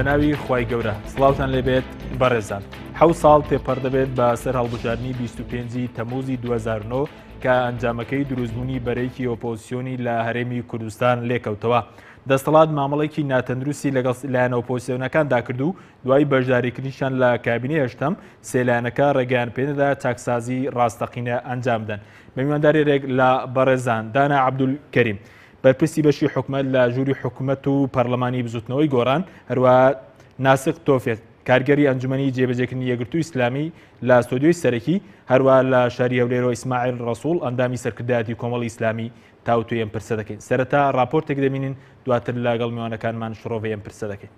بەناوی خوای گەورە سڵاوتان لێبێت بەڕێزان حەو ساڵ تێپەڕ دەبێت بە سەر هەڵبژاردنی 25 تەموزی 2009 کە ئەنجامەکەی دروستبوونی بەرەیەکی ئۆپۆزسیۆنی لە هەرێمی کوردستان لێکەوتەوە دەستەڵات مامەڵێکی ناتەندروستی لەگەڵ لایەنە ئۆپۆزسیۆنەکاندا کرد و دوای بەشداریکردنیشیان لە کابینەی هەشتەم سێ لایەنەکە ڕێگەیان پێنەدا چاکسازی ڕاستەقینە ئەنجام بدەن. بە میوانداری رێک لە بەڕێزان دانا عەبدولکەریم بەرپرسی بەشی حکومەت لە ژووری حکومەت و پەرلەمانی بزوتنەوەی گۆڕان، هەروەها ناسق تۆفیق کارگەری ئەنجومەنی جێبەجێکردنی یەکگرتووی ئیسلامی لە ستۆدیۆی سەرەکی، هەروەها لە شاری هەولێرەوە ئیسماعیل ڕەسوڵ ئەندامی سەرکردایەتی کۆمەڵی ئیسلامی تاوتوێی ئەم پرسە دەکەین. سەرەتا ڕاپۆرتێک دەبینین دواتر لەگەڵ میوانەکانمان شڕۆڤەی ئەم پرسە دەکەین.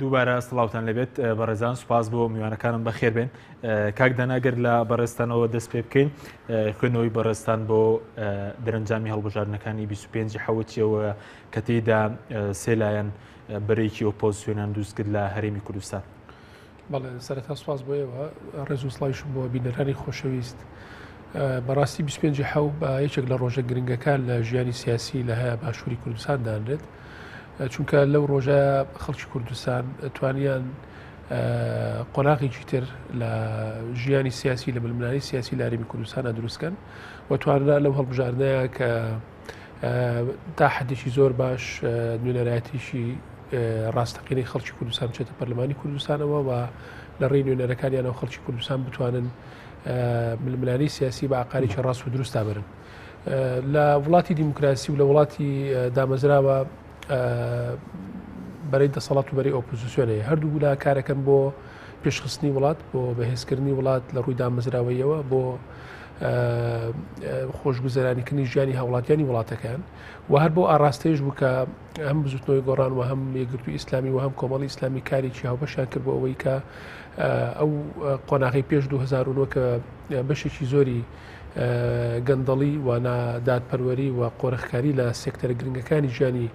دووبارە سڵاوتان لەبێت بەڕێزان سوپاس بۆ میوانەکانم بەخێر بێن کاک دانا گەر لە بەڕێزتانەوە دەست پێ بکەین خوێندنەوەی بەڕێزتان بۆ دەرەنجامی هەڵبژاردنەکانی 25 حەوتیەوە کە تێیدا سێ لایەن بەرەیەکی ئۆپۆزسیۆنیان دروست کرد لە هەرێمی کوردستان. بەڵێ سەرەتا سوپاس بۆ ئێوە ڕێز و سڵاویشم بۆ بینەرانی خۆشەویست. بەڕاستی 25 حەو بە یەکێک لە ڕۆژە گرنگەکان لە ژیانی سیاسی لە هەیە باشووری کوردستان دانرێت چونکە لەو ڕۆژە خەڵکی کوردستان توانیان قۆناغێکی تر لە ژیانی سیاسی لە ململانی سیاسی لە هەرێمی کوردستانە دروستکەن و توانرا لەو هەڵبژاردنەیە کە تا حدێکی زۆر باش نوێنەرایەتیشی ڕاستەقینەی خەڵکی کوردستان بچێتە پەرلەمانی کوردستانەوە و لە ڕێی نوێنەرەکانیانەوە خەڵکی کوردستان بتوانن ململانی سیاسی بە ئاقارێکی ڕاست و دروستا برن لە وڵاتی دیموکراسی و لە وڵاتی دامەزراوە بەرەی دەسەڵات و بەرەی ئۆپۆزیسیۆن هەیە هەردوو لا کارەکەن بۆ پێشخستنی وڵات بۆ بەهێزکردنی وڵات لە ڕووی دامەزراوەیەوە بۆ. خۆشگوزەرانیکردنی ژیانی هاوڵاتیانی وڵاتەکەیان و هەر بۆ ئاراستەیش بوو کە هەم بزوتنەوەی گۆڕان و هەم یەکگرتووی ئیسلامی و هەم کۆمەڵی ئیسلامی کارێکی هاوبەشیان کرد بۆ ئەوەی کە ئەو قۆناغی پێش 2009 کە بەشێکی زۆری گەندەڵی و نادادپەروەری و قۆرخکاری لە سێکتەرە گرنگەکانی ژیانی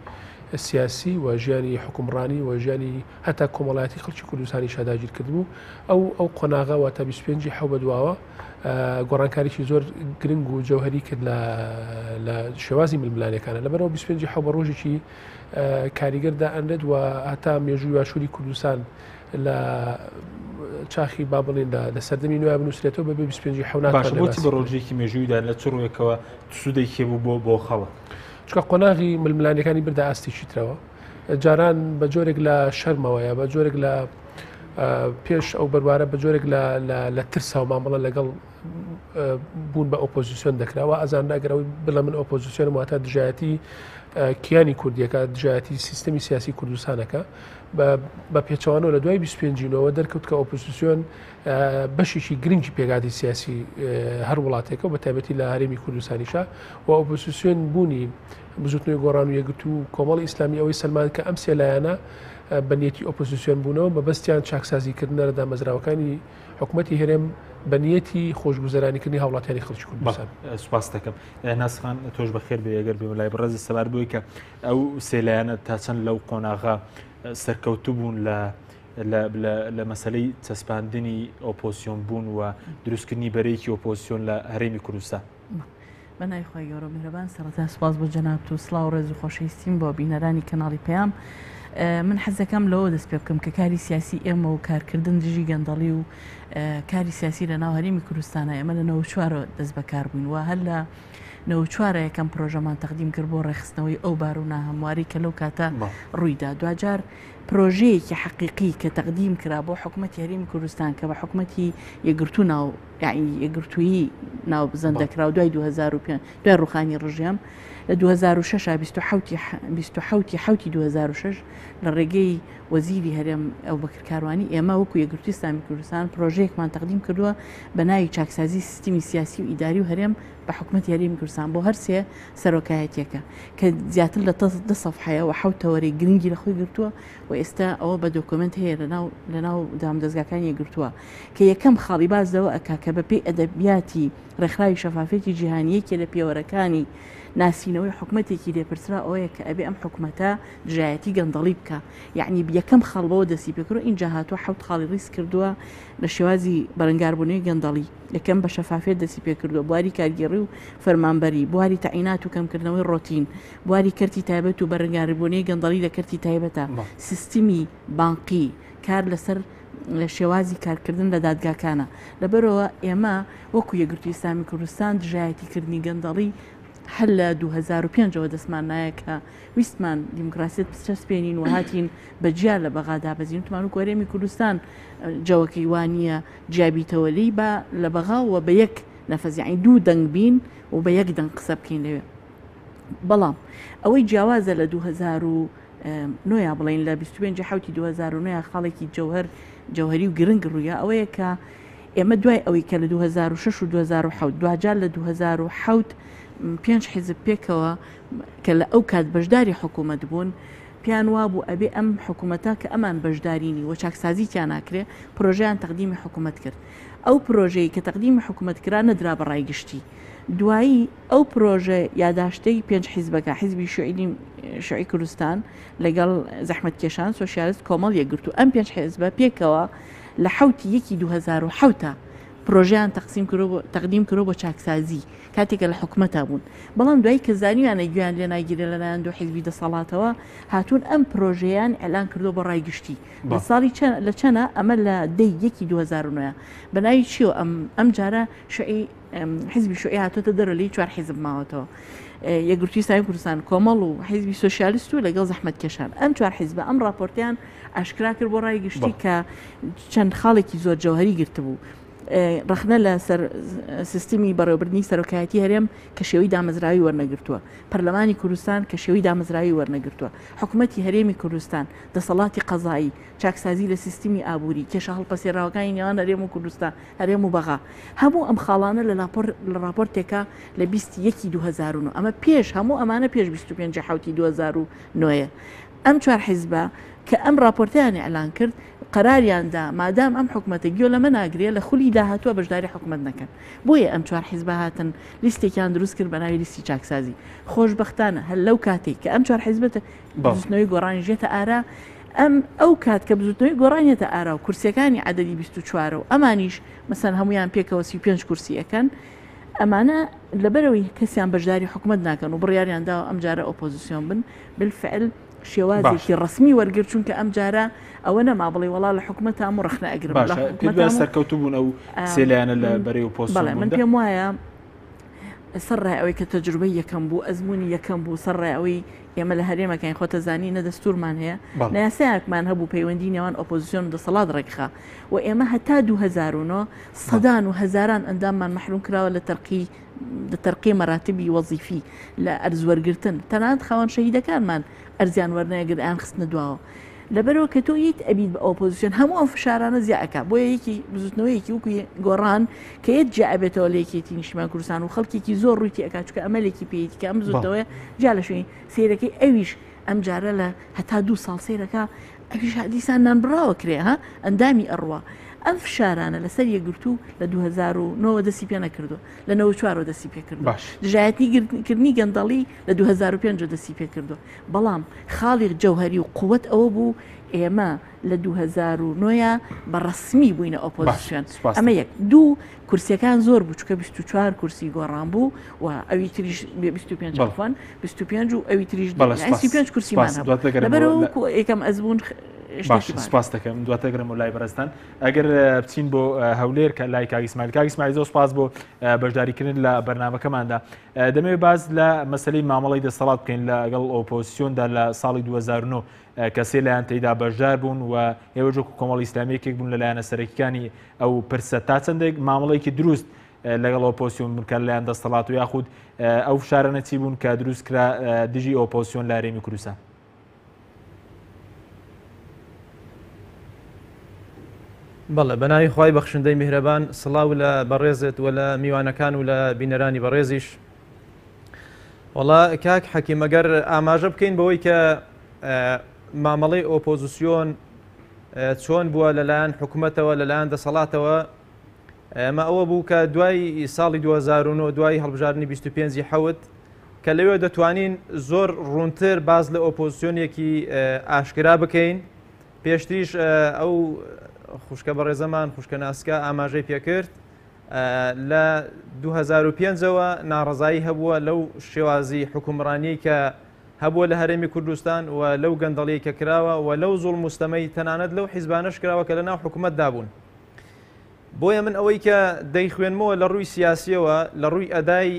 سیاسی و ژیانی حکومڕانی و ژیانی هەتا کۆمەڵایەتی خەڵکی کوردستانیشا داگیر کردبوو ئەو ئەو قۆناغە واتە 25 حەو بەدواوە گۆڕانکاریی زۆر گرنگ و جەوهری کرد لە شێوازی ململانەکانە لەبەرەوە 25 حەو بە ڕۆژێکی کاریگەردا ئەنرێت و هەتا مێژووی باشووری کوردستان لە چاخی با بڵین لە سەردەمی نوێ بنووسرێتەوە بەبێ 25 حەو باشە بۆچی بە ڕۆژێکی مێژوویدا لە چ ڕوویەکەوە سوودێکی بوو بۆ بۆ خەڵک چکە قۆناغی ململانەکانی بردە ئاستێکی ترەوە جاران بە جۆرێک لە شەرمەوەیە بە جۆرێک لە پێش ئەو بەروارە بە جۆرێک لە ترسا و مامەڵە لەگەڵ بوون بە ئۆپۆزیسیۆن دەکراوە ئەزان ئەگەر ئەوەی بڵێ من ئۆپۆزیسیۆنم واتە دژایەتی کیانی کوردیەکە دژایەتی سیستەمی سیاسی کوردستانەکە بە پێچەوانەوە لە دوای 25 دەرکەوت کە ئۆپۆزیسیۆن بەشێکی گرنگی پێکاتی سیاسی هەر وڵاتێکە و بە تایبەتی لە هەرێمی کوردستانیشە و ئۆپۆزیسیۆن بوونی بزوتنەوەی گۆڕان و یەکگرتوو و کۆمەڵی ئیسلامی ئەوەی سەلماند کە ئەم سێ لایەنە بە نیەتی ئۆپۆزیسیۆن بوونەوە مەبەستیان چاکسازیکردنە لە دامەزراوەکانی حکومەتی هەرێم بە نیەتی خۆشگوزەرانیکردنی هاوڵاتیانی خەڵکی کوردستان. سوپاست دەکەم ناسخان تۆش بەخێر بێ ئەگەر بێمە لای بەڕێزت سەبارەت بەوەی کە ئەو سێ لایەنە تا چەند لەو قۆناغە سەرکەوتوو بوون لە لە مەسلەی چەسپاندنی ئۆپۆسیۆن بوون و دروستکردنی بەرەیەکی ئۆپۆسیۆن لە هەرێمی کوردستان. بە ناوی خوای گەورە و میهرەبان سەرەتا سوپاس بۆ جەنابت و سڵاو و ڕێز و خۆشەویستیم بۆ بینەرانی کەناڵی پەیام من حەزەکەم لەوە دەست پێ بکەم کە کاری سیاسی ئێمە و کارکردن دژی گەندەڵی و کاری سیاسی لە ناو هەرێمی کوردستانە ئێمە لە 94 دەست بەکار بووین و هەر لە 94 یەکەم پرۆژەمان تەقدیم کرد بۆ ڕێکخستنەوەی ئەو بار و ناهەمواری کە لەو کاتە ڕوویدا دواجار پرۆژەیەکی حەقیقی کە تەقدیم کرا بۆ حکوومەتی هەرێمی کوردستان کە بە حکوومەتی یەکگرتوو ناو یەعنی یەکگرتوویی ناوبزەند دەکرا و دوای 2005 دوای ڕوخانی ڕژێم لە 2006 27 27 حوتی 2006 لە ڕێگەی وەزیری هەرێم ئەبوبەکر کاروانی ئێمە وەکو یەکگرتووی ئیسلامی کوردستان پرۆژەیەکمان تەقدیم کردووە بە ناوی چاکسازی سیستمی سیاسی و ئیداری و هەرێم بە حکومەتی هەرێمی کوردستان بۆ هەرسێ سەرۆکایەتیەکە کە زیاتر لە دە سەفحەیە و حەوت تەوەرەی گرنگی لە خۆی گرتووە و ئێستا ئەوە بە دۆکۆمێنت هەیە لەناو لەناو دامودەزگاکانی یەکگرتووە کە یەکەم خاڵی باس لەوە ئەکا کە بەپێی ئەدەبیاتی ڕێکخراوی شەفافیەتی جیهانی یەکێ لە پێوەرەکانی ناسینەوەی حکومەتێکی لێپرسراو ئەوەیە کە ئەبێ ئەم حکومەتە دژایەتی گەندەڵی بکا یەعنی یەکەم خاڵ بەوە دەستی پێکردوە ئینجا هاتووە حەوت خاڵی ڕیز کردووە لە شێوازی بەرەنگاربوونەوەی گەندەڵی یەکەم بە شەفافیەت دەستی پێکردووە بواری کارگێڕی و فەرمانبەری بواری تەعینات و کەمکردنەوەی ڕۆتین بواری کەرتی تایبەت و بەرەنگاربوونەوەی گەندەڵی لە کەرتی تایبەتە سیستمی بانقی کار لەسەر شێوازی کارکردن لە دادگاکانە لەبەرەوە ئێمە وەکو یەکگرتووی ئیسلامی کوردستان دژایەتی کردنی گەندەڵی هەر لە 2005ەوە دەستمان نایە کە ویستمان دیموکراسیەت بچەسپێنین و هاتین بە جیا لە بەغا دابەزین وتمان وەکو هەرێمی کوردستان جەوەکەی وانە جیابیتەوە لێی با لە بەغا و بە یەک نەفەس یعنی دوو دەنگ بین و بە یەک دەنگ قسە بکەین لەوێ بەڵام ئەوەی جیاوازە لە 2009 یا بڵین لە 25 حوتی 2009 خاڵێکی جەوهر جەوهری و گرنگ ڕوویە ئەوەیە کە ئێمە دوای ئەوەی کە لە 2006 و 2007 دواجار لە 2007 پێنج حیزب پێکەوە کە لە ئەو کات بەشداری حکوومەت بوون پێیان وابوو ئەبێ ئەم حکوومەتە کە ئەمان بەشدارینی و چاکسازی تیا ناکرێ پرۆژەیان تەقدیمی حکوومەت کرد ئەو پرۆژەی کە تەقدیمی حکوومەت کرا نەدرا بە ڕای گشتی دوایی ئەو پرۆژە یاداشتەی پێنج حیزبەکە حیزبی شوعی شوعی کوردستان لەگەڵ زەحمەتکێشان سۆسیالست کۆمەڵ یەکگرتوو ئەم پێنج حیزبە پێکەوە لە حەوتی یەکی 2007 پرۆژەیان تەقسیم کرد تەقدیم کرد بۆ چاکسازی کاتێک کە لە حکومەتا بوون بەڵام دوایی کە زانیویانە گوێیان لێ ناگیرێ لەلایەن دوو حیزبی دەسەڵاتەوە هاتوون ئەم پرۆژەیان ئیعلان کردووە بۆ ڕای گشتی لە ساڵی چەند لە چەنە ئەمە لە دەی یەکی 2009 بە ناوی چیەوە ئەم ئەم جارە شوعی حیزبی شوعی هاتۆتە دەرەوە لێی چوار حیزب ماوەتەوە یەکگرتووی ئیسلامی کوردستان کۆمەڵ و حیزبی سۆسیالیست و لەگەڵ زەحمەتکێشان ئەم چوار حیزبە ئەم ڕاپۆرتیان ئاشکرا کرد بۆ ڕای گشتی کە چەند خاڵێکی زۆر جەوهری گرتبوو. ڕەخنە لە سەر سیستمی بەڕێوەبردنی سەرۆکایەتی هەرێم کە شێوەی دامەزراوی وەرنەگرتووە، پەرلەمانی کوردستان کە شێوەی دامەزراوی وەرنەگرتووە، حکومەتی هەرێمی کوردستان، دەسەڵاتی قەزایی، چاکسازی لە سیستمی ئابووری، کێشە هەڵپەسێراوەکانی نێوان هەرێم و کوردستان، هەرێم و بەغا. هەموو ئەم خاڵانە لە لاپۆر لە ڕاپۆرتێکا لە 20 یەکی 2009 ئەمە پێش هەموو ئەمانە پێش 25 حوتی 2009 یە. ئەم چوار حیزبە کە ئەم ڕاپۆرتەیان ئیعلان کرد قەراریان دا مادام ئەم حکومەتە گوێ لەمە ناگرێ لە خولی داهاتووە بەشداری حکومەت نەکەن. بۆیە ئەم چوار حیزبە هاتن لیستێکیان دروست کرد بە ناوی لیستی چاکسازی. خۆشبەختانە هەر لەو کاتەی کە ئەم چوار حیزبە بزوتنەوەی گۆڕانیش یەتە ئارا، ئەم ئەو کات کە بزوتنەوەی گۆڕان یەتە ئارا و کورسیەکانی عەدەدی 24 و ئەمانیش مەسەن هەمویان پێکەوە 35 کورسی ئەکەن، ئەمانە لەبەرەوەی کەسیان بەشداری حکومەت ناکەن و بڕیاریان داوە ئەمجارە ئۆپۆزیسیۆن بن، بالفعل شێوازێکی ڕەسمی وەرگرت چونکە ئەمجارە ئەوە نەما بڵێ وەڵا لە حکومەتام و ڕەخنە ئەگرم لە باشە پێت وایە حکومەتام و سەرکەوتوو بوون ئەو سێ لایەنە لە بەرەی ئۆپۆزسیۆن بەڵێ من بووندا؟ پێم وایە سەر ڕای ئەوەی کە تەجروبەی یەکەم بوو ئەزمموی یەکەم بوو سەر ڕای ئەوەی ئێمە لە هەرێمەکەین خۆتەزانی نە دەستورمان هەیە بەڵێ. نە یاسایەکمان هەبوو پەیوەندی نێوان ئۆپۆزیسیۆن و دەسەڵات ڕێکخا و ئێمە هەتا 2009 سەدان و هەزاران ئەنداممان مەحروم کراوە لە تەرقی لە تەرقی مەراتبی وەزیفی لە ئەرز وەرگرتن تەنانەت خاوەن شەهیدەکانمان ئەرزیان وەرنەگرت ئەیان خستنە دواوە لەبەرەوە کە تۆ یت ئەبیت بە ئۆپۆزیسیۆن هەموو ئەم فشارانە زیا ئەکا بۆیە یەکی بزوتنەوەیەکی وەکو گۆڕان کە یەت جیا ئەبێتەوە لە یەکێتی نیشتیمان کوردستان و خەڵکێکی زۆر ڕووی تێ ئەکا چونکە ئەمەلێکی پێیەتی کە ئەم بزوتنەوەیە جیا لە شوێنی سەیرەکەی ئەویش ئەم جارە لە هەتا دوو ساڵ سەیرەکە ئەویش دیسان نان بڕاوە کرێ ها ئەندامی ئەڕوا ئەم فشارانە لەسەر یەکگرتوو لە 2009 دەستی پێ نەکردو لە 94 دەستی پێ کردو باش دژایەتی کردنی گەندەڵی لە 2005 دەستی پێ کردو بەڵام خاڵی جەوهەری و قوت ئەوە بوو ئێمە لە 2009 بە ڕەسمی بووینە ئۆپۆزیسیۆن ئەمە یەک دوو کورسیەکان زۆر بوو چونکە 24 کورسی گۆڕان بوو و ئەوی تریش 25 عفوان 25 و ئەوی تریش 35 کورسیمان هەبوو لەبەرەوە یەکەم ئەزموون باش سپاس دەکەم دواتر دەگەرمەوە لای بەڕێزتان ئەگەر بچین بۆ هەولێر کە لای کاک ئیسماعیل کاک ئیسماعیل زۆر سپاس بۆ بەشداریکردن لە بەرنامەکەماندا دەمەوێت باس لە مەسلەی مامەڵی دەسەڵات بکەین لەگەڵ ئۆپۆزیسیۆندا لە ساڵی 2009 کە سێ لایەن تێیدا بەشدار بوون و ئێوە وەکو کۆمەڵی ئیسلامی یەکێک بوون لە لایەنە سەرەکیەکانی ئەو پرسە تا چەندێک مامەڵێکی دروست لەگەڵ ئۆپۆزیسیۆن بوون کە لەلایەن دەستەڵات و یاخود ئەو فشارانە چی بوون کە دروست کرا دژی ئۆپۆزیسیۆن لە هەرێمی کوردستان؟ بەڵێ بەناوی خوای بەخشندەی میهرەبان سڵاو لە بەڕێزت و لە میوانەکان و لە بینەرانی بەڕێزیش وەڵا کاک حەکیم ئەگەر ئاماژە بکەین بەوەی کە مامەڵەی ئۆپۆزیسیۆن چۆن بووە لەلایەن حکوومەتەوە لەلایەن دەسەڵاتەوە ئەمە ئەوە بوو کە دوای ساڵی 2009 دوای هەڵبژاردنی 25 حوت کە لەوێ دەتوانین زۆر ڕوونتر باز لە ئۆپۆزیسیۆنێکی ئاشکرا بکەین پێشتریش ئەو خوشکە بەڕێزەمان خوشکە ناسکە ئاماژەی پێکرد لە 2005ەوە ناڕەزایی هەبووە لەو شێوازی حکومڕانیەی کە هەبووە لە هەرێمی کوردستان و لەو گەندەڵیەی کە کراوە و لەو زوڵم و ستەمەی تەنانەت لەو حیزبانەش کراوە کە لە ناو حکومەتدا بوون. بۆیە من ئەوەی کە دەیخوێنمەوە لە ڕووی سیاسیەوە لە ڕووی ئەدای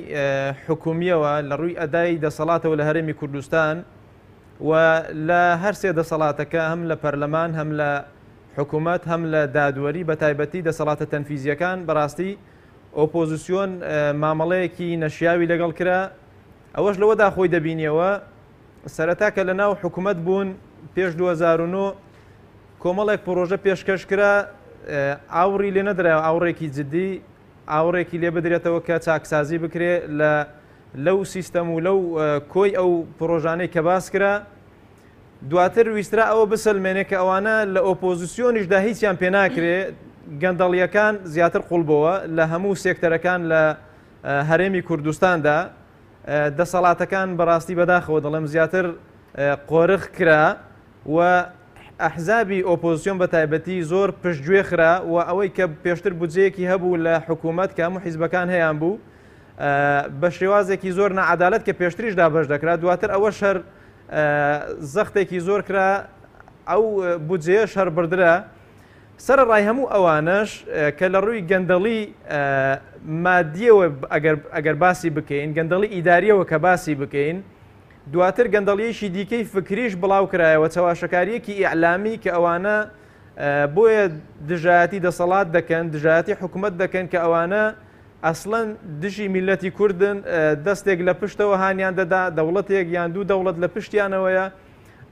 حکومیەوە لە ڕووی ئەدای دەسەڵاتەوە لە هەرێمی کوردستان و لە هەرسێ دەسەڵاتەکە هەم لە پەرلەمان هەم لە حکومەت هەم لە دادوەری بە تایبەتی دەسەڵاتە تەنفیزیەکان بەڕاستی ئۆپۆزیسیۆن مامەڵەیەکی نەشیاوی لەگەڵ کرا ئەوەش لەوەدا خۆی دەبینیەوە سەرەتا کە لە ناو حکومەت بوون پێش 2009 کۆمەڵێک پرۆژە پێشکەش کرا ئاوڕی لێ نەدرا ئاوڕێکی جدی ئاوڕێکی لێ بدرێتەوە کە چاکسازی بکرێ لە لەو سیستەم و لەو کۆی ئەو پرۆژانەی کە باس کرا دواتر ویسترا ئەوە بسەلمێنێ کە ئەوانە لە ئۆپۆزیسیۆنیشدا هیچیان پێ ناکرێ، گەندەڵییەکان زیاتر قوڵبۆوە لە هەموو سێکتەرەکان لە هەرێمی کوردستاندا، دەسەڵاتەکان بەڕاستی بەداخەوە دەڵێم زیاتر قۆرخ کرا و ئەحزابی ئۆپۆزیسیۆن بە تایبەتی زۆر پشتگوێ خرا و ئەوەی کە پێشتر بودجەیەکی هەبوو لە حکوومەت کە هەموو حیزبەکان هەیان بوو بە شێوازێکی زۆر نەعەدالەت کە پێشتریش دابەش دەکرا دواتر ئەوەش هەر زەختێکی زۆر کرا ئەو بودجەیەش هەر بردرا سەرەڕای هەموو ئەوانەش کە لە ڕووی گەندەڵی مادیەوە ئەگەر باسی بکەین گەندەڵی ئیداریەوە کە باسی بکەین دواتر گەندەڵیەکی دیکەی فکریش بڵاو کرایەوە چەواشەکاریەکی ئیعلامی کە ئەوانە. بۆیە دژایەتی دەسەڵات دەکەن، دژایەتی حکومەت دەکەن کە ئەوانە ئەسڵەن دژی میللەتی کوردن، دەستێک لە پشتەوە هانیان دەدا، دەوڵەتێک یان دوو دەوڵەت لە پشتیانەوەیە.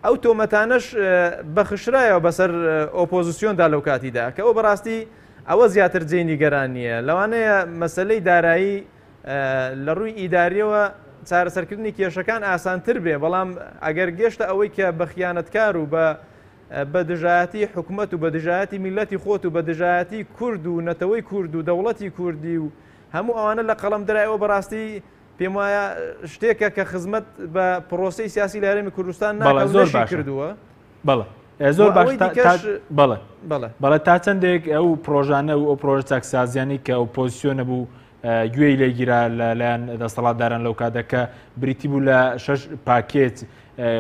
ئەو تۆمەتانەش بەخشرایەوە بەسەر ئۆپۆزیسیۆندا لەو کاتیدا کە ئەو بەڕاستی ئەوە زیاتر جێی نیگەرانییە. لەوانەیە مەسەلەی دارایی لە ڕووی ئیداریەوە چارەسەرکردنی کێشەکان ئاسانتر بێ، بەڵام ئەگەر گەشتە ئەوەی کە بە خیانەتکار و بە بە دژایەتی حکومەت و بە دژایەتی میللەتی خۆت و بە دژایەتی کورد و نەتەوەی کورد و دەوڵەتی کوردی و هەموو ئەوانە لە قەڵەم درای ئەوە بەڕاستی پێم وایە شتێکە کە خزمەت بە پرۆسەی سیاسی لە هەرێمی کوردستان بەڵێ ناکا و زۆر نەشی باشە کردووە. بەڵێ زۆر و باش ئەوەی تا تا دیکەش بەڵێ بەڵێ. بەڵێ تا چەندێک ئەو پرۆژانە و ئەو پرۆژە چاکسازیانەی کە ئۆپۆزیسیۆنە بوو گوێی لێگیرا لەلایەن دەسەڵاتداران لەو کاتە کە بریتی بوو لە شەش پاکێت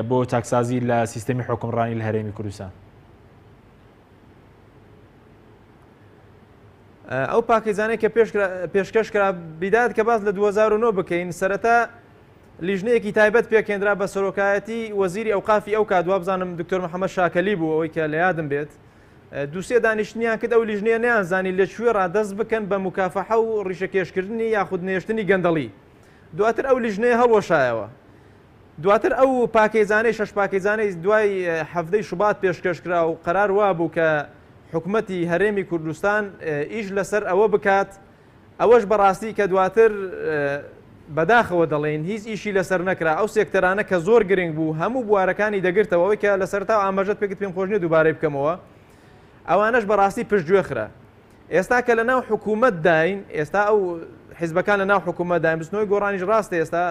بۆ چاکسازی لە سیستەمی حکومڕانی لە هەرێمی کوردستان. ئەو پاکێجانەی کە پێشکەش کرا بیدات کە باس لە 2009 بکەین سەرەتا لیژنەیەکی تایبەت پێکهێنرا بە سەرۆکایەتی وەزیری ئەوقافی ئەو کات وابزانم دکتۆر محەممەد شاکەلی بوو ئەوەی کە لە یادم بێت دوسێ دانیشتنیان کرد ئەو لیژنەیە نەیانزانی لە کوێ ڕا دەست بکەن بە موکافەحە و ڕیشەکێشکردنی یاخود نێشتنی گەندەڵی دواتر ئەو لیژنەیە هەڵوەشایەوە دواتر ئەو پاکێجانەی شەش پاکێجانەی دوای حەڤدەی شوبات پێشکەش کرا و قەرار وابوو کە حکومەتی هەرێمی کوردستان ئیش لەسەر ئەوە بکات ئەوەش بەڕاستی کە دواتر بەداخەوە دەڵێین هیچ ئیشی لەسەر نەکرا، ئەو سێکتەرانە کە زۆر گرنگ بوو هەموو بوارەکانی دەگرتەوە، ئەوەی کە لە سەرەتاوە ئاماژەت پێکرد پێم خۆش نییە دووبارەی بکەمەوە، ئەوانەش بەڕاستی پشتگوێ خرا. ئێستا کە لەناو حکوومەتداین، ئێستا ئەو حیزبەکان لەناو حکوومەتداین، بزوتنەوەی گۆڕانیش ڕاستە ئێستا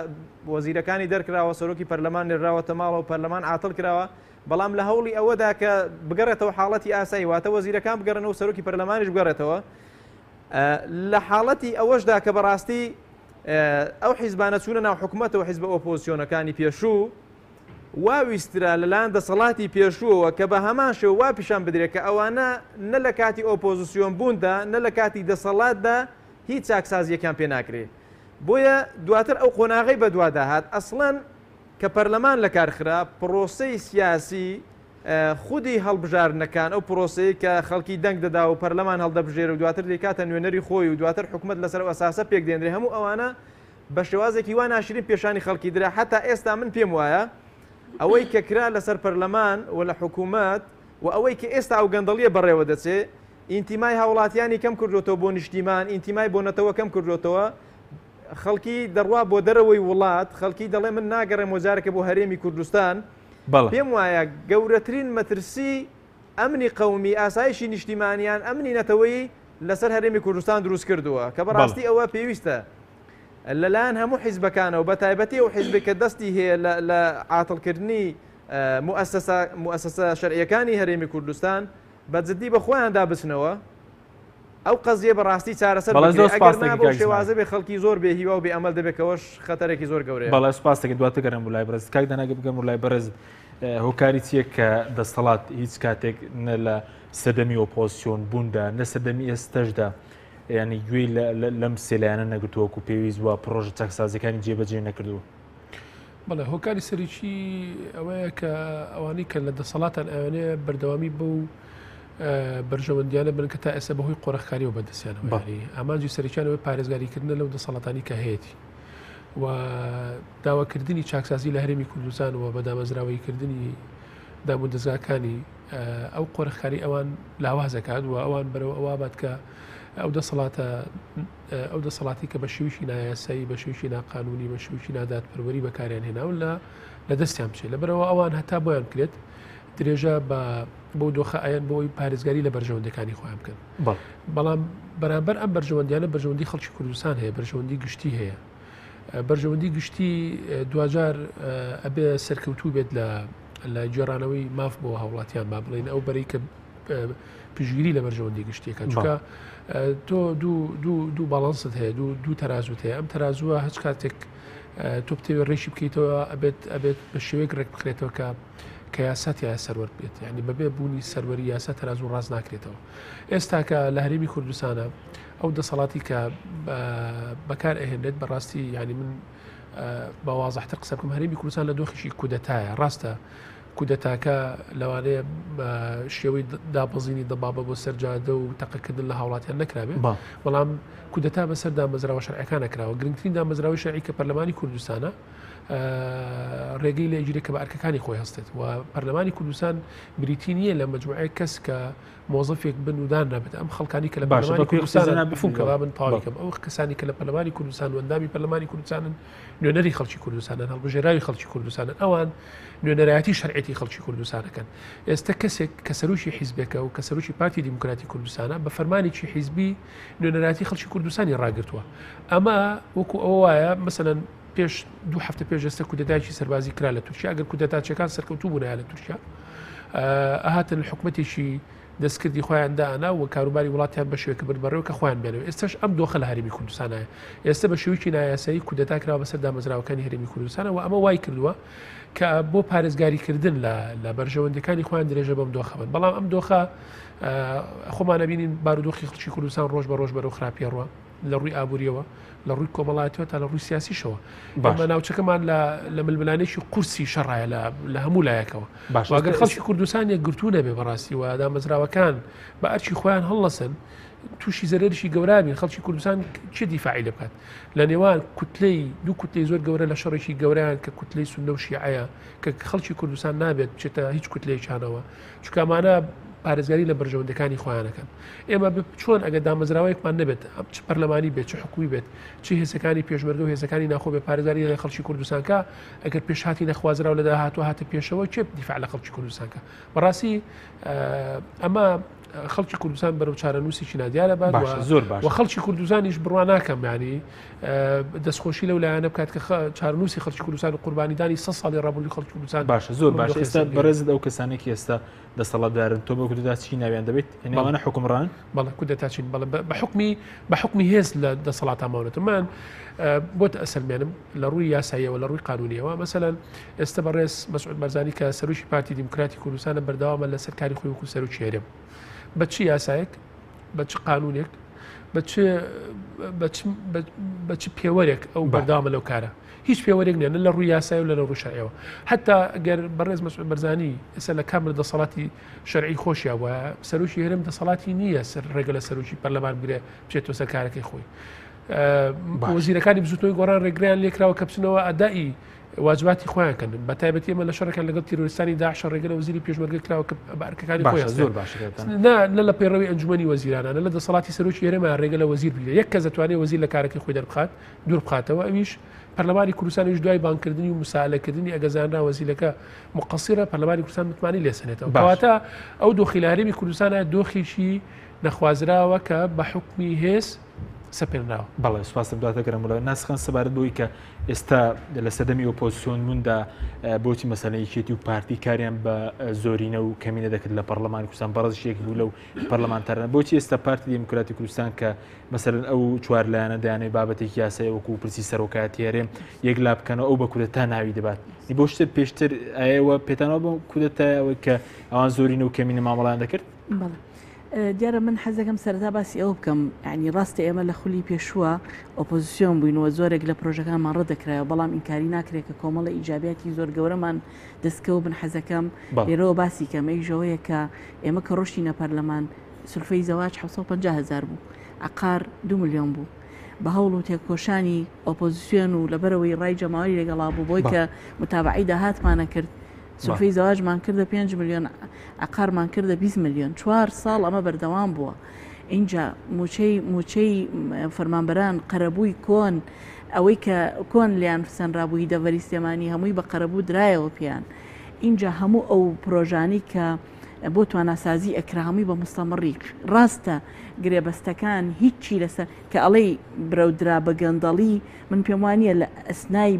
وەزیرەکانی دەرکراوە، سەرۆکی پەرلەمان نێرراوەتە ماڵەوە، پەرلەمان عاتڵ کراوە، بەڵام لە هەوڵی ئەوەدا کە بگەڕێتەوە حاڵەتی ئاسایی، واتە وەزیرەکان بگەڕێنەوە و سەرۆکی پەرلەمانیش بگەڕێتەوە، لە حاڵەتی ئەوەشدا کە بەڕاستی ئەو حیزبانە چوونە ناو حکومەتەوە حیزبە ئۆپۆزسیۆنەکانی پێشوو وا ویسترا لەلایەن دەسەڵاتی پێشووەوە کە بە هەمان شێوە وا پیشان بدرێت کە ئەوانە نە لە کاتی ئۆپۆزسیۆن بووندا نە لە کاتی دەسەڵاتدا هیچ چاکسازیەکیان پێ ناکرێ بۆیە دواتر ئەو قۆناغەی بەدوادا هات ئەسڵەن کە پەرلەمان لەکار خرا پرۆسەی سیاسی خودی هەڵبژاردنەکان، ئەو پرۆسەیەی کە خەڵکی دەنگ دەدا و پەرلەمان هەڵدەبژێرێ و دواتر دەیکاتە نوێنەری خۆی و دواتر حکومەت لەسەر ئەو ئەساسە پێکدێنرێ، هەموو ئەوانە بە شێوازێکی وا ناشرین پێشانی خەڵکی درا، حەتا ئێستا من پێم وایە ئەوەی کە کرا لەسەر پەرلەمان و لە حکومەت و ئەوەی کە ئێستا ئەو گەندەڵییە بەڕێوە دەچێ، ئینتیمای هاوڵاتیانی کەم کردۆتەوە بۆ نیشتیمان، ئینتیمای بۆ نەتەوە کەم کردۆتەوە، خەڵکی دەڕوا بۆ دەرەوەی وڵات، خەڵکی دەڵێ من ناگەڕێمەوە جارێکە بۆ هەرێمی کوردستان، بەڵێ. پێم وایە گەورەترین مەترسی ئەمنی قەومی، ئاسایشی نیشتیمانی یان ئەمنی نەتەوەیی لەسەر هەرێمی کوردستان دروست کردووە کە بەڵێ. بەڕاستی ئەوە پێویستە لەلایەن هەموو حیزبەکانەوە بە تایبەتی ئەو حیزبێک کە دەستی هەیە لە لە عاتڵکردنی موئەسەسە موئەسەسە شەرعییەکانی هەرێمی کوردستان بە جدی بە خۆیاندا بچنەوە ئەو قەزیە بە ڕاستی چارەسەر بەڵێ بکرێ زۆر ئەگەر سپاس نا دەکەین بەو کاک شێوازە ئیسماعیل. بێ خەڵکی زۆر بێ هیوا و بێ ئەمەل دەبێ کەوەش خەتەرێکی زۆر گەورەیە. بەڵێ سپاس دەکەین دواتر گەڕێم بۆ لای بەڕێزت کاک دانا بگەم بۆ لای بەڕێزت هۆکاری چییە کە دەستەڵات هیچ کاتێک نە لە سەردەمی ئۆپۆزسیۆن بووندا نە سەردەمی ئێستەشدا ینی گوێی لەم سێ لایەنە نەگرتووە وەکو پێویست وە پڕۆژە چاکسازیەکانی جێبەجێ نەکردووە؟ بەڵێ هۆکاری سەرەکی ئەوەیە کە ئەوانەی کە لە دەسەڵاتان ئەوانەیە بەردەوامی بەو بەرژەوەندیانە بن کە تا ئێستا بەهۆی قۆرخکاریەوە بەدەستیانەوە یانی ئامانجی سەرەکیان ئەوەی پارێزگاریکردنە لەو دەسەڵاتانی کە هەیەتی و داواکردنی چاکسازی لە هەرێمی کوردستان و بە دامەزراوەییکردنی دام و دەزگاکانی ئەو قۆرخکاری ئەوان لاوازەکات و ئەوان بەرەو ئەوە بات کە ئەو دەسەڵاتە ئەو دەسەڵاتی کە بە شێویشی نایاسایی بە شێویشی ناقانونی بە شێویشی نادادپەروەری بەکاریان هێناون لە لە دەستیان بچێت لەبەرەوە ئەوان هەتا بۆیان بکرێت درێژە بە بەو دۆخە ئەیەن بۆی پارێزگاری لە بەرژەوەندەکانی خۆیان بکەن بەڵام بەرامبەر ئەم بەرژەوەندیانە بەرژەوەندی خەڵکی کوردستان هەیە بەرژەوەندی گشتی هەیە بەرژەوەندی گشتی دواجار ئەبێ سەرکەوتوو بێت لە لە گێڕانەوەی ماف بۆ هاوڵاتیان با بڵین ئەو بەرەی کە پشگیری لە بەرژەوەندی گشتیەکە چونکە تۆ دوو باڵانست هەیە دوو تەرازوت هەیە ئەم تەرازووە هەچ کاتێک تۆ بتەوێت ڕێکی بکەیتەوە ئەبێت ئەبێت بە شێوەیەک ڕێک بخرێتەوە کە کە یاسا تیایا سەروەر بێت یعنی بەبێ بوونی سەروەری یاسا تەرازوو ڕاست ناکرێتەوە ئێستا کە لە هەرێمی کوردستانە ئەو دەسەڵاتی کە بەکار ئەهێنێت بەڕاستی یعنی من بە وازحتر قسە بکەم هەرێمی کوردستان لە دۆخیشی کودەتایە ڕاستە. کودەتاکە لەوانەیە بە شێوەی دابەزینی دەبابە بۆ سەر جادە و تەقەکردن لە هاوڵاتیان نەکرابێت، بەڵام کودەتا بەسەر دامەزراوە شەرعەکانە کراوە. گرنگترین دامەزراوەی شەرعی کە پەرلەمانی کوردستانە ڕێگەی لێگیرێت کە بە ئەرکەکانی خۆی هەستێت و پەرلەمانی کوردستان بریتی نییە لە مەجموعەیەک کەس کە مۆزەفێک بن و دانرابێت. ئەم خەڵکانی کە لە پەرلەمانی کوردستان بفوم کە با من تەواوی کەم، ئەو کەسانی کە لە پەرلەمانی کوردستان و ئەندامی پەرلەمانی کوردستانن نوێنەری خەڵکی کوردستانن، هەڵبژێراوی خەڵکی کوردستانن، ئەوان نوێنەرایەتی شەرعیەتی خەڵکی کوردستانەکەن. ئێستا کەسێک کە سەرۆکی حیزبێکە و کە سەرۆکی پارتی دیموکراتی کوردستانە بە فەرمانێکی حیزبی نوێنەرایەتی خەڵکی کوردستانی ڕاگرتووە. ئەمە وەکو ئەوە وایە مەسەلەن پێش دوو هەفتە پێش ئێستا کودەتایەکی سەربازی کرا لە تورکیا، ئەگەر کودەتاچیەکان سەرکەوتوو بوونایە لە تورکیا ئەهاتن حکومەتێکی دەستکردی خۆیان دانا و کاروباری وڵاتیان بە شێوەیەک برد بەڕێوە کە خۆیان بێنەوە. ئێستاش ئەم دۆخە لە هەرێمی کوردستانایە. ئێستا بە شێوەیەکی نایاسایی کودەتا کراوە بەسەر دامەزراوەکانی هەرێمی کوردستانە و ئەمە وای کردووە کە بۆ پارێزگاریکردن لە بەرژەوەندیەکانی خۆیان درێژە بەم دۆخە بن. بەڵام ئەم دۆخە خۆمان ئەبینین بارودۆخی خەڵکی کوردستان ڕۆژ بە ڕۆژ بەرەو خراپیە ڕوە، لە ڕووی ئابووریەوە، لە ڕووی کۆمەڵایەتیەوە تا لە ڕووی سیاسیشەوە. ئەمە ناوچەکەمان لە ململانێکی قورسی شەڕایە لە هەموو لایەکەوە. ئەگەر خەڵکی کوردستان یەکگرتوو نەبێ بەڕاستی و دامەزراوەکان بە ئەرکی خۆیان هەڵنەسن تووشی زەرەرێکی گەورە بین. خەڵکی کوردستان چی دیفاعی لێ بکات لە نێوان کوتلەی دوو کوتلەی زۆر گەورە لە شەڕێکی گەورەیان کە کوتلەی سوننە و شیعەیە کە خەڵکی کوردستان نابێت بچێتە هیچ کوتلەیەکیانەوە، چونکە ئەمانە پارێزگاری لە بەرژەوەندەکانی خۆیانەکەن. ئێمە چۆن ئەگەر دامەزراوەیەکمان نەبێت، چ پەرلەمانی بێت، چ حکومی بێت، چ هێزەکانی پێشمەرگە و هێزەکانی ناخۆ بێت، پارێزگاری لە خەڵکی کوردستان کە ئەگەر پێشهاتی نەخوازراو لە داهاتوو هاتە پێشەوە، کێ دیفاع لە خەڵکی کوردستان کە؟ بەڕاستی ئەمە خەڵکی کوردستان بەرەو چارەنووسێکی نادیارە بات زۆر باش و خەڵکی کوردستانیش بڕوا ناکەم ینی دەستخۆشی لەو لایەنە بکات کە چارەنووسی خەڵکی کوردستان و قوربانیدانی 100 ساڵی ڕابردووی خەڵکی کوردستان باشە زۆر باش. ئێستا بەڕێزت ئەو کەسانێکی ئێستا دەسەڵاتدارن تۆ بە کودەتا چی ناویان دەبێت؟ ئەوانە حوکمڕان؟ بەڵێ کودەتا چین، بەڵێ بە حوکمی بە حوکمی هێز لە دەسەڵاتا ماونەتە. من بۆت ئەسەلمێنم لە ڕووی یاساییەوە لە ڕووی قانونیەوە مەسەلەن ئێستا بەڕێز مەسعود بارزانی کە سەرۆکی پارتی دیموکراتی کوردستانە بەردەوامە لەسەر کاری خۆی وەکو سەرۆکی هەرێم. بە چ یاسایەک بە چ قانونێک بە چ بە چ بە چ پێوەرێک ئەو بەردەوامە لەو کارە؟ هیچ پێوەرێک نییە نە لە ڕووی یاسای و لە ڕووی شەرعیەوە. حتا ئەگەر بەڕێز مەسعود بەرزانی ئێستا لە کامل دەسەڵاتی شەرعی خۆشیا وایە سەرۆکی هەرێم دەسەڵاتی نییە سەر ڕێگە لە سەرۆکی پەرلەمان بگرێ بچێتەوە سەر کارەکەی خۆی. وەزیرەکانی بزوتنەوەی گۆڕان ڕێگریان لێکراوە کە بچنەوە ئەدای واجباتی خۆیان کەن. بە تایبەتی ئێمە لە شەڕەکان لەگەڵ تیرۆریستانی داعش ڕێگە لە وەزیری پێشمەرگە کراوە کە بە ئەرکەکانی خۆی زۆر باشە. نە لە پەیڕەوی ئەنجومەنی وەزیرانە نە لە دەسەڵاتی سەرۆکی هەرێمە ڕێگە لە وەزیر بگرێت. یەک کەس دەتوانێت وەزیر لە کارەکەی خۆی دەربخات دوور بخاتەوە، ئەویش پەرلەمانی کوردستانیش دوای بانگکردنی و مسالەکردنی ئەگە زانرا وەزیرەکە مقصرە پەرلەمانی کوردستان متمانەی لێسەنێتەوە. کەواتە ئەو دۆخی لە هەرێمی کوردستانە دۆخێکی نەخوازراوە کە بە حوکمی هێز سەپێنراوە. بەڵێ سوپاستم دواتر گەرم وڵا ناسخان سەبارەت بۆی کە ئێستا لە سەردەمی ئۆپۆزیسیۆن بووندا بۆچی مەسەلەن یەکێتی و پارتی کاریان بە زۆرینە و کەمینە دەکرد لە پەرلەمانی کوردستان بەڕێزیش یەک بوو لەو پەرلەمانتارانە بۆچی ئێستا پارتی دیموکراتی کوردستان کە مەسەلەن ئەو چوار لایەنە دەیانەوێت بابەتێکی یاسایی وەکو پرسی سەرۆکایەتی هەرێم یەکلا بکەنەوە ئەو بە کودەتا ناوی دەبات بۆ شتر پێشتر ئەوە پێتانەوە بۆ کودەتای ئەوەی کە ئەوان زۆرینە و کەمینە مامەڵیان دەکرد؟ بەڵێ دیارە من حەزەکەم سەرەتا باسی ئەوە بکەم یعنی ڕاستە ئێمە لە خولی پێشووە ئۆپۆزیسیۆن بووین و زۆرێک لە پرۆژەکانمان ڕەت دەکرایەوە بەڵام ئینکاری ناکرێت کە کۆمەڵە ئیجابیاتی زۆر گەورەمان دەستکەوت من حەزەکەم لێرەوە باسی کەم ئەویش ئەوەیە کە ئێمە کە ڕۆشتینە پەرلەمان سولفەی زەواج 750 هەزار بوو عقار 2 ملیۆن بوو بە هەوڵ و تێکۆشانی ئۆپۆزیسیۆن و لەبەرەوەی ڕای جەماوەری لەگەڵا بوو بۆی کە متابعەی داهاتمانە کرد سولفەی زەواجمان کردە 5 ملیۆن عقارمان کردە 20 ملیۆن چوار ساڵ ئەمە بەردەوام بووە اینجا موچەی موچەی فەرمانبەران قەرەبووی کۆن ئەوەی کە کۆن لیان سەنرابوو هی دەڤەری سلێمانی هەمووی بە قەرەبوو درایەوە پێیان اینجا هەموو ئەو پرۆژانەی کە بۆ تواناسازی ئەکرا هەمووی بە مستەمڕی ڕاستە گرێبەستەکان هیچی لەسەر کە ئەڵێی برەودرا بە گەندەڵی من پێم وانییە لە ئەسنای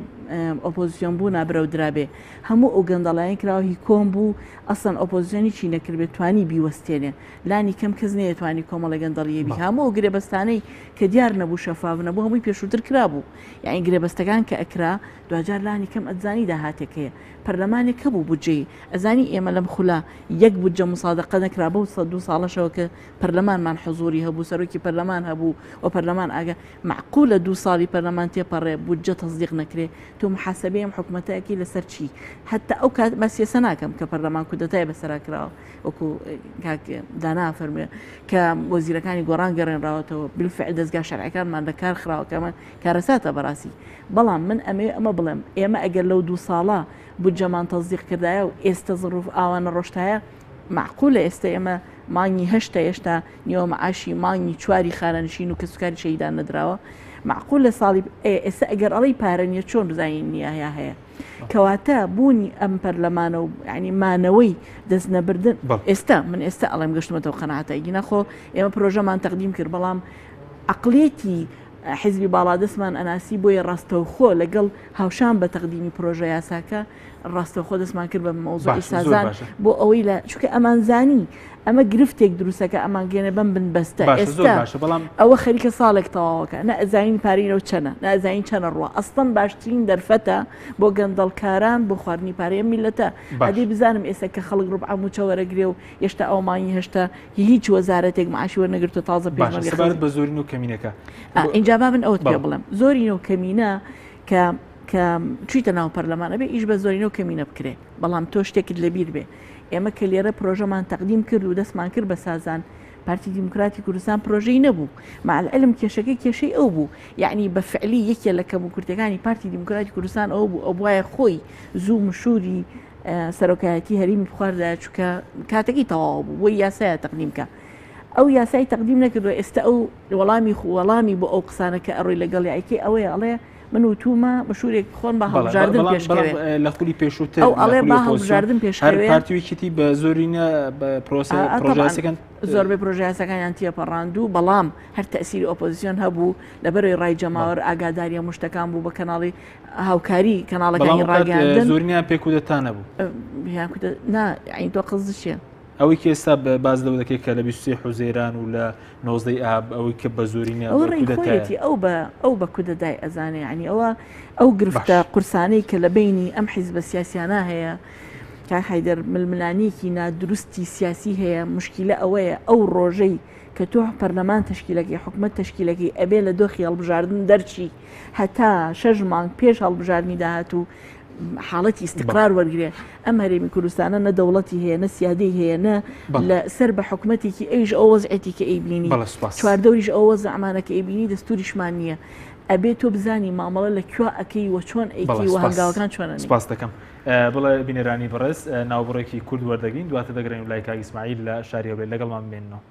ئۆپۆزیسیۆن بوونا برەودرابێ هەموو ئەو گەندەڵیان کراوە هی کۆن بوو ئەسڵەن ئۆپۆزیسیۆن هیچی نەکردبێت توانی بیوەستێنێ لانی کەم کەس نەیەتوانی کۆمەڵە گەندەڵیە بی هەموو ئەو گرێبەستانەی کە دیار نەبوو شەفاف نەبوو هەمووی پێشووتر کرابوو یعنی گرێبەستەکان کە ئەکرا دواجار لانی کەم ئەتزانی داهاتێک هەیە پەرلەمانێک هەبوو بودجەی ئەزانی ئێمە لەم خولە یەک بودجە مسادەقە نەکرا بەو 102 ساڵەشەوە کە پەرلەمانمان حزوری هەبوو سەرۆکی پەرلەمان هەبوو و پەرلەمان ئاگا مەعقولە دوو ساڵی پەرلەمان تێپەڕێ بودجە تەسدیق نەکرێ؟ تۆ محاسبەی ئەم حکومەتە ئەکەی لەسەر چی؟ حەتتا ئەو کات باسی ئێستا ناکەم کە پەرلەمان کودەتای بەسەرا کراوە وەکو کاک دانا فەرموێ کە وەزیرەکانی گۆڕان گەڕێنراوەتەوە بالفعل دەزگا شەرعەکانمان لە کار خراوە کە ئەمە کارەساتە بەڕاستی بەڵام من ئەمەوێ ئەمە بڵێم ئێمە ئەگەر لەو دوو ساڵە بودجەمان تەزدیق کردایە و ئێستە زڕوف ئاوا نەڕۆشتایە مەعقولە ئێستە ئێمە مانگی هەشتە هێشتا نیوە معاشی مانگی چواری خانەنشین و کەسوکاری شەهیدان نەدراوە مەعقولە ساڵی ئێستا ئەگەر ئەڵێی پارە نییە چۆن بزانین نییە یا هەیە کەواتە بوونی ئەم پەرلەمانە و ینی مانەوەی دەست نەبردن ئێستا من ئێستا ئەڵێم گەشتمەتەوە قەناعەتە گینا خۆ ئێمە پرۆژەمان تەقدیم کرد بەڵام عقلیەتی حیزبی باڵادەستمان ئەناسی بۆیە ڕاستەوخۆ لەگەڵ هاوشان بە تەقدیمی پرۆژە یاساکە ڕاستەوخۆ دەستمان کرد بە مەوزوعی سازان بۆ ئەوەی لە چونکە ئەمانزانی ئەمە گرفتێک دروستەکە ئەمانگەێنە بەم بن بەستە ئێستا بەڵام ئەوە خەریکە ساڵێک تەواوەکە نە ئەزانین پارەی چەنە نە ئەزانین چەنە ڕوە ئەستەم باشترین دەرفەتە بۆ گەندەڵکاران بۆ خواردنی پارەی ئەم میلەتە ئەدی بزانم ئێستا کە خەڵک ڕوبعە موچە وەرەگرێ و هێشتا ئەو مانگی هەشتا هیچ وەزارەتێک معاشی وەرنەگرتووە تازە پێشمەرگە سەبارەت بە زۆرین و کەمینەکە ئینجا با من ئەوت پێ بڵێم زۆرین و کەمینە کە کە چویتە ناو پەرلەمان ئەبێ ئیش بە زۆرینە و کەمینە بکرێ بەڵام تۆ شتێکت لەبیر بێ ئێمە کە لێرە پرۆژەمان تەقدیم کرد و دەستمان کرد بە سازان پارتی دیموکراتی کوردستان پرۆژەی نەبوو مع العلم کێشەکە کێشەی ئەو بوو یعنی بە فعلی یەکێ لە کەموکورتەکانی پارتی دیموکراتی کوردستان ئەو بوو ئەو بواە خۆی زوو مشوری سەرۆکایەتی هەرێمی بخواردایە چونکە کاتەکەی تەواو بوو بۆی یاسایە تەقدیم کە ئەو یاسای تەقدیم نەکردووە ئێستا ئەو وەڵامی وەڵامی بۆ ئەو قسانە کە ئەڕۆی لەگەڵ یایکەی ئەوەیە ئەڵێ من وتومە مشورێک بخۆن بە هەڵبژاردن پێشکەوێ لە خولی پێشووتر ئەو ئەڵێ با هەڵبژاردن پێشکەوێ پارتی و یەکێتی بە زۆرینە بە پرۆسە پرۆژەیاسەکان زۆربەی پرۆژەیاسەکانیان تێپەڕاند و بەڵام هەر تەسیری ئۆپۆزیسیۆن هەبوو لەبەرەوەی ڕای جەماوەر ئاگاداری هەموو شتەکان بوو بە کەناڵی هاوکاری کەناڵەکانی ڕاگەیاندن زۆرینیان پێ کودەتا نەبوو یان کودە نا یعنی تۆ قصد چییە؟ ئەوەی کە ئێستا باس لەوە دەکەیت کە لە 23 حوزەیران و لە 19 ئاب ئەوەی کە بە زۆرینە ئەوە ڕێی خۆیەتی ئەو بە ئەو بە کودەتای ئەزانێ یعنی ئەوە ئەو گرفتە قورسانەی کە لە بینی ئەم حیزبە سیاسیانە هەیە کاک حەیدەر ململانێکی نادروستی سیاسی هەیە مشکیلە ئەوەیە ئەو ڕۆژەی کە تۆ پەرلەمان تەشکیلەکەی حکومەت تەشکیلەکەی ئەبێ لە دۆخی هەڵبژاردن دەرچی هەتا شەش مانگ پێش هەڵبژاردنی داهاتوو حاڵەتی ئیستقرار وەرگێ ئەم هەرێمی کوردستانە نە دەوڵەتی هەیە نە سیادەی هەیە نە لە سەر بە حکومەتێکی ئەویش ئەو وەزعێتی کە ئەیبینی چواردەوریش ئەو وەزعمانە کە ئەیبینی دەستوریشمان نییە ئەبێ تۆ بزانی مامەڵە لە کوێ ئەەکەی و چۆن ئەیکەی و هەنگاوەکان چۆنە سپاس دەکەم بڵێ بینەرانی بەڕێز ناوبڕێکی کورد وەردەگرین دواتر دەگەڕێین لای کاک ئیسماعیل لە شاری هەولێر لەگەڵمان بمێننەوە.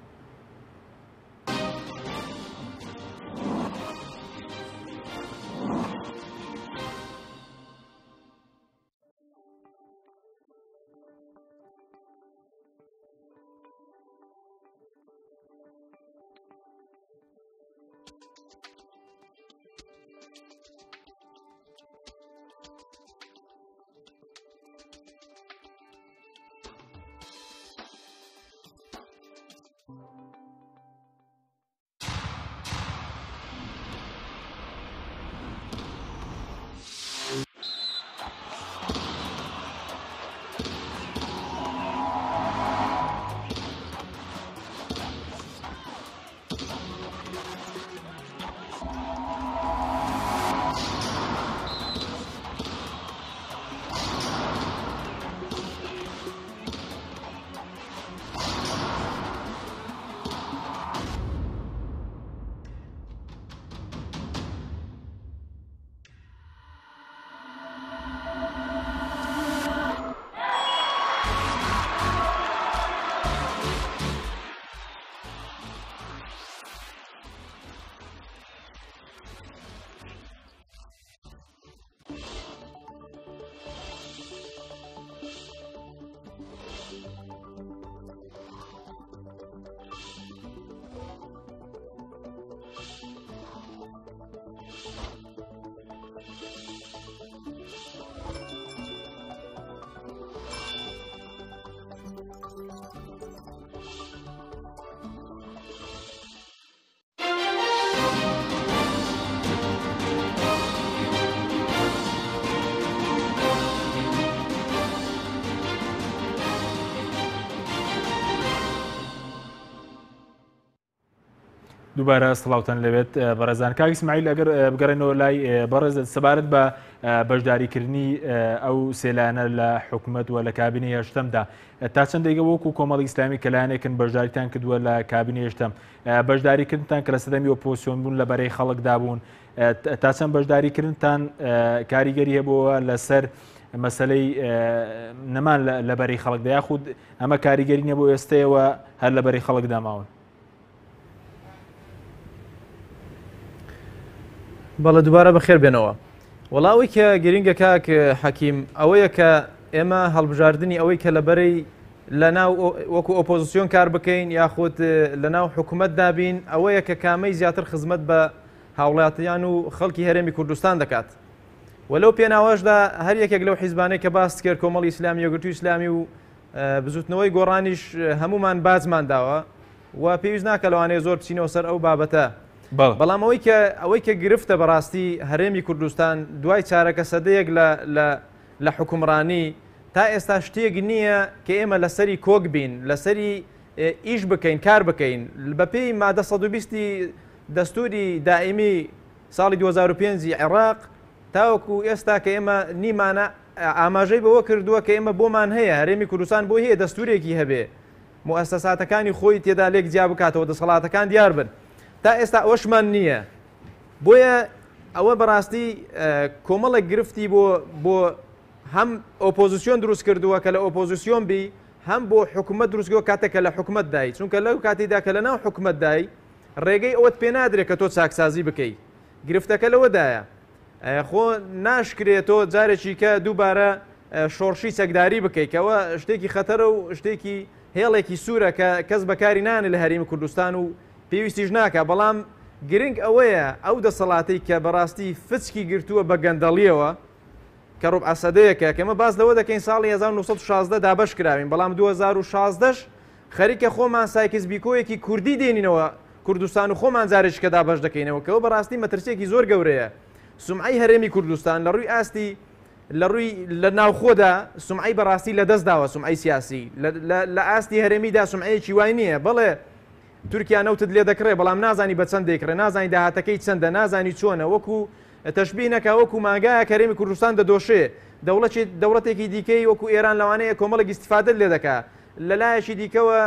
دووبارە سڵاوتان لەوێت بەڕێزان. کاک ئیسماعیل ئەگەر بگەڕێنەوە لای بەڕێزت سەبارەت بە بەشداریکردنی ئەو سێلایەنە لە حکومەت و لە کابینەی هەشتەمدا تا چەندێکە وەکو کۆمەڵی ئیسلامی کە لایەنێکن بەشداریتان کردووە لە کابینەی هەشتەم بەشداریکردنتان کە لە سەدەمی ئۆپۆزسیۆن بوون لە بەرەی خەڵکدا بوون تا چەند بەشداریکردنتان کاریگەری هەبووە لەسەر مەسلەی نەمان لە بەرەی خەڵکدا یاخود ئەمە کاریگەری نەبوو ئێستەیەوە هەر لە بەرەی خەڵکدا ماون؟ بەڵێ دووبارە بەخێر بێنەوە. وەڵا ئەوەی کە گرنگە کاک حەکیم ئەوەیە کە ئێمە هەڵبژاردننی ئەوەی کە لە بەرەی لە ناو وەکو ئۆپۆزیسیۆن کار بکەین یاخود لە ناو حکوومەت دابین ئەوەیە کە کامەی زیاتر خزمەت بە هاوڵاتیان و خەڵکی هەرێمی کوردستان دەکات و لەو پێناوەشدا هەر یەکێک لەو حیزبانەی کە باست کرد کۆمەڵی ئیسلامی یەکگرتووی ئیسلامی و بزوتنەوەی گۆڕانیش هەمومان باجمان داوە و پێویست ناکە لەوانەیە زۆر بچینەوە سەر ئەو بابەتە بەڵام ئەوەی کە ئەوەی کە گرفتە بەڕاستی هەرێمی کوردستان دوای چارەکە سەدەیەک لە لە لە حکومڕانی تا ئێستا شتێک نییە کە ئێمە لەسەری کۆک بین لەسەری ئیش بکەین کار بکەین بەپێی مادە 120 دەستوری دائمی ساڵی 2005 عێراق تاوەکو ئێستا کە ئێمە نیمانە ئاماژەی بەوە کردووە کە ئێمە بۆمان هەیە هەرێمی کوردستان بۆی هەیە دەستورێکی هەبێ موئەسەساتەکانی خۆی تێدا لێک جیا بکاتەوە دەسەڵاتەکان دیار بن تا ئێستا ئەوەشمان نییە بۆیە ئەوە بەڕاستی کۆمەڵێک گرفتی بۆ بۆ هەم ئۆپۆزیسیۆن دروست کردووە کە لە ئۆپۆزیسیۆن بی هەم بۆ حکوومەت دروستگەوە کاتێک کە لە حکوومەت دای چونکە لەو کاتیدا کە لە ناو حکوومەت دای ڕێگەی ئەوەت پێ نادرێت کە تۆ چاکسازی بکەی گرفتەکە لەوەدایە خۆ ناشکرێ تۆ جارێکی کە دووبارە شۆڕشی چەکداری بکەیت کەەوە شتێکی خەتەرە و شتێکی هێڵێکی سوورە کە کەس بەکاری نانێ لە هەرێمی کوردستان و پێویستیش ناکە بەڵام گرنگ ئەوەیە ئەو دەسەڵاتی کە بەڕاستی فچکی گرتووە بە گەندەڵیەوە کە ڕوبعە سەدەیەکە کە ئێمە باس لەوە دەکەین ساڵی 1916 دابەش کراوین بەڵام 2016 خەریکە خۆمان سایکس بیکۆیەکی کوردی دێنینەوە کوردستان و خۆمان جارێکی کە دابەش دەکەینەوە کەەوە بەڕاستی مەترسیەکی زۆر گەورەیە سومعەی هەرێمی کوردستان لە ڕووی ئاستی لە ڕووی لە ناوخۆدا سومعەی بەڕاستی لە دەست داوە سومعەی سیاسی لە ئاستی هەرێمیدا سومعەیەکی وای نییە بەڵێ تورکیا نەوتت لێ دەکڕێ بەڵام نازانی بە چەند دەیکڕێ نازانی داهاتەکەی چەندە نازانی چۆنە وەکو تەشبیه نەکا وەکو مانگایەک هەرێمی کوردستان دەدۆشێ دەوڵەتی دەوڵەتێکی دیکەی وەکو ئێران لەوانەیە کۆمەڵێک ئیستیفادەت لێ دەکا لە لایەکی دیکەوە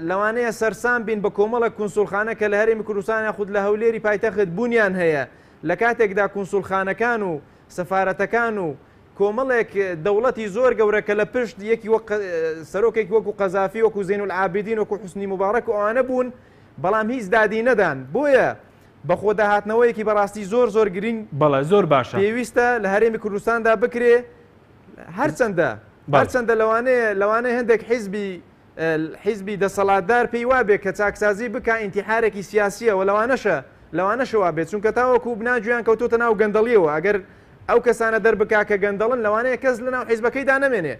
لەوانەیە سەرسام بین بە کۆمەڵێک کونسوڵخانە کە لە هەرێمی کوردستان یاخود لە هەولێری پایتەخت بوونیان هەیە لە کاتێکدا کونسوڵخانەکان و سەفارەتەکان و کۆمەڵێک دەوڵەتی زۆر گەورە کە لە پشت یەکی وەک سەرۆکێکی وەکو قەزافی وەکو زین العابدین وەکو حوسنی موبارەک و ئەوانە بوون بەڵام هیچ دادی نەدان بۆیە بەخۆداهاتنەوەیەکی بەڕاستی زۆر زۆر گرینگ بەڵێ زۆر باشە پێویستە لە هەرێمی کوردستاندا بکرێ هەرچەندە هەرچەندە لەوانەیە لەوانەیە هەندێک حیزبی حیزبی دەسەڵاتدار پێی وابێ کە چاکسازی بکا ئینتیحارێکی سیاسیە و لەوانەشە لەوانەشە وابێت چونکە تاوەکو بناگوێیان کەوتۆتە ناو گەندەڵیەوە ئەگەر ئەو کەسانە دەربکا کە گەندەڵن لەوانەیە کەس لەناو حیزبەکەیدا نەمێنێ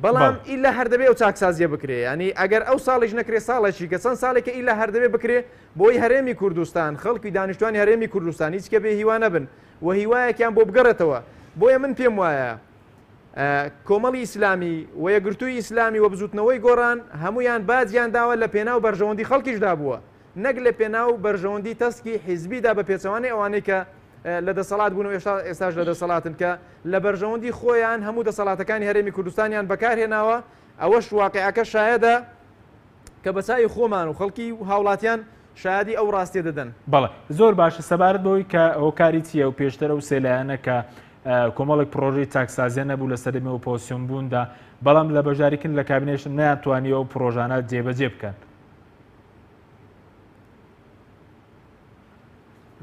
بەڵام ئیلا هەر دەبێ ئەو چاکسازیە بکرێ ینی ئەگەر ئەو ساڵیش نەکرێ ساڵێکی کە چەند ساڵێکە ئیلا هەر دەبێ بکرێ بۆی هەرێمی کوردستان خەڵکی دانیشتوانی هەرێمی کوردستان هیچ کە بێ هیوا نەبن و هیوایەکیان بۆ بگەڕێتەوە بۆیە من پێم وایە کۆمەڵی ئیسلامی و یەکگرتووی ئیسلامی و بزوتنەوەی گۆڕان هەموویان باجیان داوە لە پێناو بەرژەوەندی خەڵکیشدا بووە نەک لە پێناو بەرژەوەندی تەسکی حیزبیدا بە پێچەوانەی ئەوانەی کە لە دەسەڵات بوون و ئێستا ئێستاش لە دەسەڵاتن کە لە بەرژەوەندی خۆیان هەموو دەسەڵاتەکانی هەرێمی کوردستانیان بەکارهێناوە ئەوەش واقیعەکە شایەدە کە بە چاوی خۆمان و خەڵکی و هاوڵاتیان شایەدی ئەو ڕاستیە دەدەن. بەڵێ زۆر باشە سەبارەت بەوەی کە هۆکاری چییە و پێشتر ئەو سێ لایەنە کە کۆمەڵێک پڕۆژەی چاکسازیان نەبوو لە سەردەمی ئۆپۆزسیۆن بووندا، بەڵام لە بەشداریکردن لە کابینەش نەیانتوانی ئەو پڕۆژانە جێبەجێ بکەن.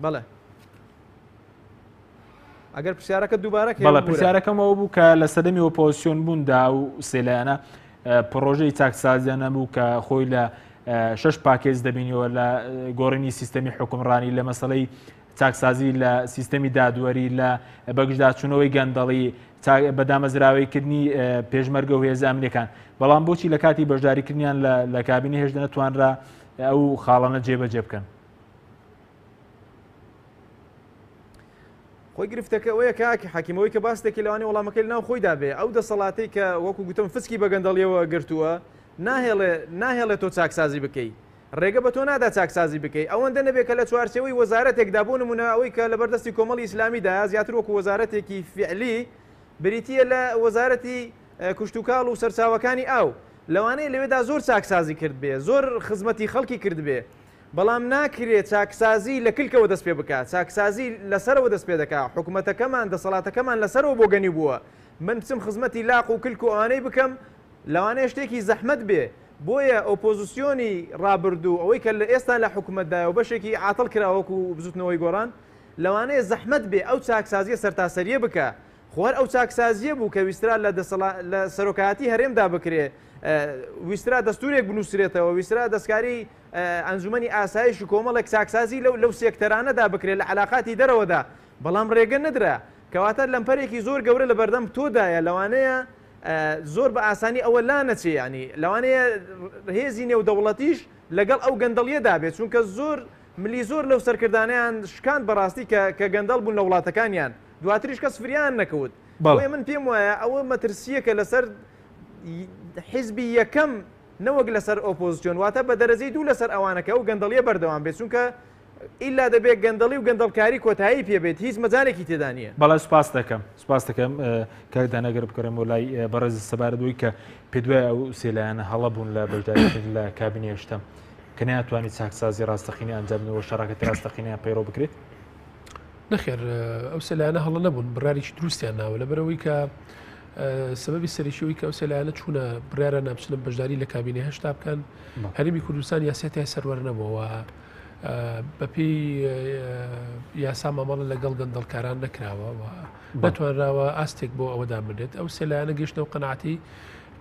بەڵێ ئەگەر پرسیارەکە دووبارە بەڵێ پرسیارەکەم ئەوە بوو کە لە سەردەمی ئۆپۆزسیۆن بووندا و سێ لایەنە پڕۆژەی چاکسازیان نەبوو کە خۆی لە شش پاکێج دەبینیەوە لە گۆڕینی سیستەمی حکومڕانی لە مەسەلەی چاکسازی لە سیستەمی دادوەری، لە بەگژداچوونەوەی گەندەڵی، بە دامەزراوەییکردنی پێشمەرگە و هێزە ئەمنییەکان. بەڵام بۆچی لە کاتی بەشداریکردنیان لە کابینە هێشتا نەتوانرا ئەو خاڵانە جێبەجێ بکەن؟ خۆی گرفتەکە ئەوەیە کاک حەکیم ئەوەی کە باس دەکەی لەوانەیە وەڵامەکەی لەناو خۆیدا بێ ئەو دەسەڵاتەی کە وەکو گوتم فسکی بە گەندەڵیەوە گرتووە ناهێڵێ ناهێڵێ تۆ چاکسازی بکەی. ڕێگە بە تۆ نادا چاکسازی بکەی ئەوەندە نەبێ کە لە چوارچێوەی وەزارەتێکدا بۆ نمونە ئەوەی کە لەبەردەستی کۆمەڵی ئیسلامیدایە زیاتر وەکو وەزارەتێکی فیعلی بریتییە لە وەزارەتی کشتوکاڵ و سەرچاوەکانی ئاو لەوانەیە لەوێدا زۆر چاکسازی کردبێ زۆر خزمەتی خەڵکی کردبێ بەڵام ناکرێ چاکسازی لە کلکەوە دەست پێ بکا چاکسازی لەسەرەوە دەست پێ دەکا حکومەتەکەمان دەسەڵاتەکەمان لەسەرەوە بۆگەنی بووە من بچم خزمەتی لاق و کلک و ئەوانەی بکەم لەوانەیە شتێکی زەحمەت بێ بۆیە ئۆپۆزسیۆنی ڕابردوو ئەوەی کە لە ئێستا لە حکومەتدایە و بەشێکی عاتڵ کراوە وەکو بزوتنەوەی گۆڕان لەوانەیە زەحمەت بێ ئەو چاکسازیە سەرتاسەریە بکا خۆ هەر ئەو چاکسازیە بوو کە ویسترا لە دەسەڵا لە سەرۆکایەتی هەرێمدا بکرێ ویسترا دەستورێک بنووسرێتەوە ویسترا دەستکاری ئەنجومەنی ئاسایش و کۆمەڵێک چاکسازی لەو لەو سێکتەرانەدا بکرێت لە علاقاتی دەرەوەدا بەڵام ڕێگە نەدرا کەواتە لەمپەرێکی زۆر گەورە لە بەردەم تۆدایە لەوانەیە زۆر بە ئاسانی ئەوە لانەچێ یانی لەوانەیە هێزی نێودەوڵەتیش لەگەڵ ئەو گەندەڵیەدا بێت چونکە زۆر ملی زۆر لەو سەرکردانیان شکاند بەڕاستی کە کە گەندەڵ بوون لە وڵاتەکانیان دواتریش کەس فریان نەکەوت بۆیە من پێم وایە ئەوە مەترسیەکە لەسەر حیزبی یەکەم نەوەک لەسەر ئۆپۆزیسیۆن واتە بە دەرەجەی دوو لەسەر ئەوانەکە ئەو گەندەڵیە بەردەوام بێت چونکە ئیلا دەبێت گەندەڵی و گەندەڵکاری کۆتایی پێ بێت هیچ مەجالێکی تێدا نییە. بەڵێ سوپاست دەکەم سوپاست دەکەم کاک دانا گەر بگەڕێمەوە لای بەڕێز سەبارەت بەوەی کە پێت وایە ئەو سێ لایەنە هەڵە بوون لە بەشداریکردن لە کابینەی هەشتەم کە نەیانتوانی چاکسازی ڕاستەقینە ئەنجام بدەن و شەراکەتی ڕاستەقینەیان پەیڕەو بکرێت؟ نەخێر ئەو سێ لایەنە هەڵە نەبوون بڕیارێکی دروستیان ناوە لەبەرئەوەی کە سەبەبی سەرەکی ئەوەی کە ئەو سێ لایەنە چوونە بڕیارە نابچنە بەشداری لە کابینەی هەشتا بکەن هەرێمی کوردستان یاسای تای سەروەر نەبووەوە بەپێی یاسا مامەڵە لەگەڵ گەندەڵکاران نەکراوە و نەتوانراوە ئاستێک بۆ ئەوە دابنرێت ئەو سێ لایەنە گەیشتنەوە قەناعەتی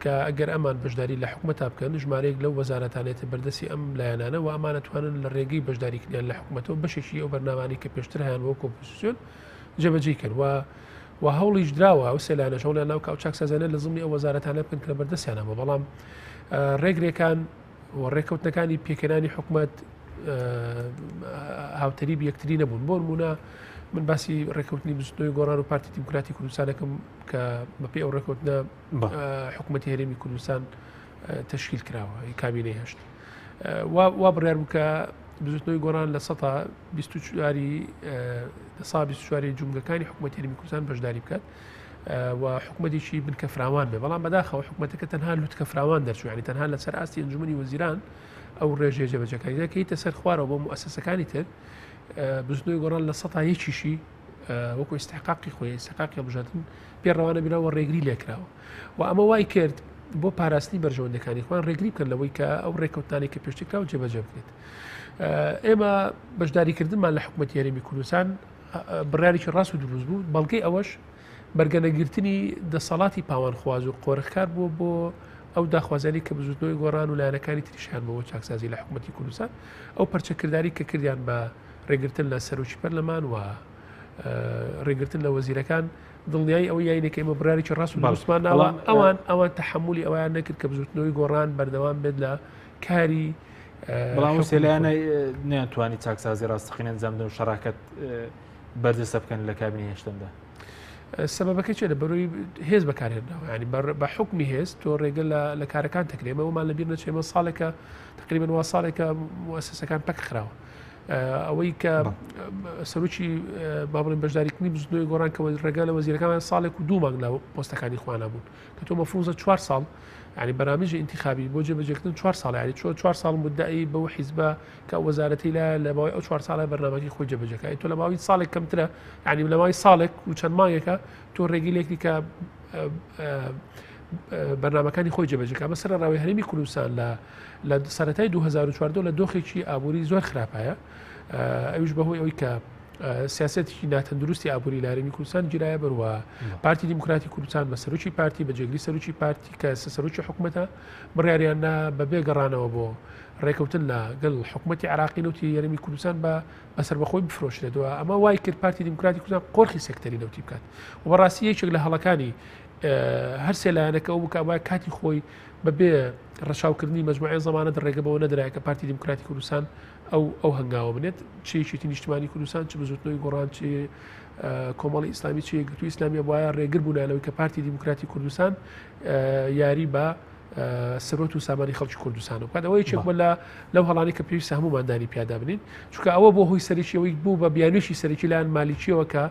کە ئەگەر ئەمان بەشداری لە حکومەتا بکەن ژمارەیەک لەو وەزارەتانێتە بەردەستی ئەم لایەنانە و ئەمانە توانن لە ڕێگەی بەشداریکردیان لە حکومەتەوە بەشێکی ئەو بەرنامانەی کە پێشتر هەیان وەکو ئۆپۆزیسیۆن جێبەجێی کەن و و هەوڵیش دراوە ئەو سێ لایەنەش هەوڵیان ناو کە ئەو چاکسازیانە لە زمنی ئەو وەزارەتانە بکەن کە لە بەردەستیان هەبوو بەڵام ڕێگرێکان و ڕێککەوتنەکانی پێکهێنانی حکومەت هاوتەریب یەکتری نەبوون بۆ نمونە من باسی ڕێککەوتنی بزوتنەوەی گۆڕان و پارتی دیموکراتی کوردستانەکەم کە بەپێی ئەو ڕێککەوتنە حکوومەتی هەرێمی کوردستان تەشکیل کراوە کابینەی هەشت وا بڕیار بوو کە بزوتنەوەی گۆڕان لە سەتا 24 سا 24 جومگەکانی حکوومەتی هەرێمی کوردستان بەشداری بکات و حکومەتێکی بنکە فراوان بێ بەڵام بەداخەوە حکومەتەکە تەنها لوتکە فراوان دەرچوو یعنی تەنها لەسەر ئاستی ئەنجومەنی وەزیران ئەو ڕێژەیە جێبەجێکاری دەکەیتە سەر خوارەوە بۆ موسسەکانی تر بزنەوەی گۆڕان لە سەتا یەکیشی وەکو ئیستحقاقی خۆی ئیستحقاقی هەڵبژاردن پێ ڕەوانە براوە ڕێگری لێکراوە و ئەمە وای کرد بۆ پاراستنی بەرژەوەندەکانی خۆیان ڕێگری بکەن لەوەی کە ئەو ڕێککەوتنانەی کە پێشتر کراوە جێبەجێ بکرێت ئێمە بەشداریکردنمان لە حکوومەتی هەرێمی کوردستان بڕیارێکی ڕاست و دروست بوو، بەڵگەی ئەوەش بەرگەنەگرتنی دەسەڵاتی پاوانخواز و قۆرخکار بووە بۆ ئەو داخوازیانەی کە بزوتنەوەی گۆڕان و لایەنەکانی تریش هەیان بۆ چاکسازی لە حکوومەتی کوردستان، ئەو پەرچەکرداری کە کردیان بە ڕێگرتن لە سەرۆکی پەرلەمان و ڕێگرتن لە وەزیرەکان دڵنیایی ئەوە یاینە کە ئێمە بڕیارێکی ڕاست و دروستمان ناوە ئەوان ئەوان تەحەمولی ئەویان نەکرد کە بزوتنەوەی گۆڕان بەردەوام بێت لە کاری بەڵام ئەو سێ لایەنە نەیانتوانی چاکسازی ڕاستەقینە ئەنجام بدەن و شەراکەت بەرجەستە بکەن لە کابینەی هەشتەمدا. سەبەبەکەی چیە؟ لە بەرۆی هێز بەکارهێنراوە ینی بە حکمی هێز تۆ ڕێگە لە کارەکان تەکرێ ئێمە لە بیر نەچێ ئێمە ساڵێکە تقریبا وا ساڵێکە موسسەکان پەک خراوە ئەوەی کە سەرۆکی با بڵێن بەشداریکردنی بزنەوەی گۆڕان کە ڕێگا لە وەزیرەکان ساڵێک و دوو مانگ لە پۆستەکانی خوانە بوون کە تۆ مەفروزە چوار ساڵ یعنی بەرامجی ئینتخابی بۆ جێبەجێکردن چوار ساڵ یعنی چۆ چوار ساڵ مدعی بەو حیزبە کە وەزارەتی لە لە ماوەی ئەو چوار ساڵە بەرنامەکەی خۆی جێبەجێکە تۆ لە ماوەی ساڵێک کەمترە یعنی لە ماوەی ساڵێک و چەند مانگێکە تۆ ڕێگەی لێکری کە بەرنامەکانی خۆی جێبەجێکە بە سەر ڕاوی هەرێمی کوردستان لە لە سەرەتای 2014 لە دۆخێکی ئابووری زۆر خراپایە ئەویش بەهۆی ئەوەی کە سیاسەتێکی ناتەندروستی ئابووری لە هەرێمی کوردستان گیرایە بەر و پارتی دیموکراتی کوردستان بە سەرۆکی پارتی بە جێگری سەرۆکی پارتی کە سەرۆکی حکوومەتە بڕیاریان نا بەبێ گەڕانەوە بۆ ڕێکەوتن لە گەل حکوومەتی عراقی نەوتی هەرێمی کوردستان بە بە سەربەخۆی بفرۆشرێتەوە ئەمە وای کرد پارتی دیموکراتی کوردستان قۆرخی سێکتەری نەوتی بکات و بەڕاستی یەکێک لە هەڵەکانی هەر سێ لایەنەکە ئەو بکە وای کاتی خۆی بەبێ ڕەچاوکردنی مەجموعی زەمانەت ڕێگە بەوە نەدرایە کە پارتی دیموکراتی کوردستان ئەو ئەو هەنگاوە بنێت چ یەکێتی نیشتمانی کوردستان چ بزوتنەوەی گۆڕان چ کۆمەڵی ئیسلامی چ یەکگرتووی ئیسلامیە بواە ڕێگر بوونە لەوەی کە پارتی دیموکراتی کوردستان یاری بە سەرۆت و سامانی خەڵکی کوردستان بکات. ئەوە یەکێک بووە لە لەو هەڵانی کە پێویستە هەموومان دانی پیادا بنین، چونکە ئەوە بۆ هۆی سەرەکی ئەوەی بوو بە بیانوێکی سەرەکی لایەن مالیکیەوە کە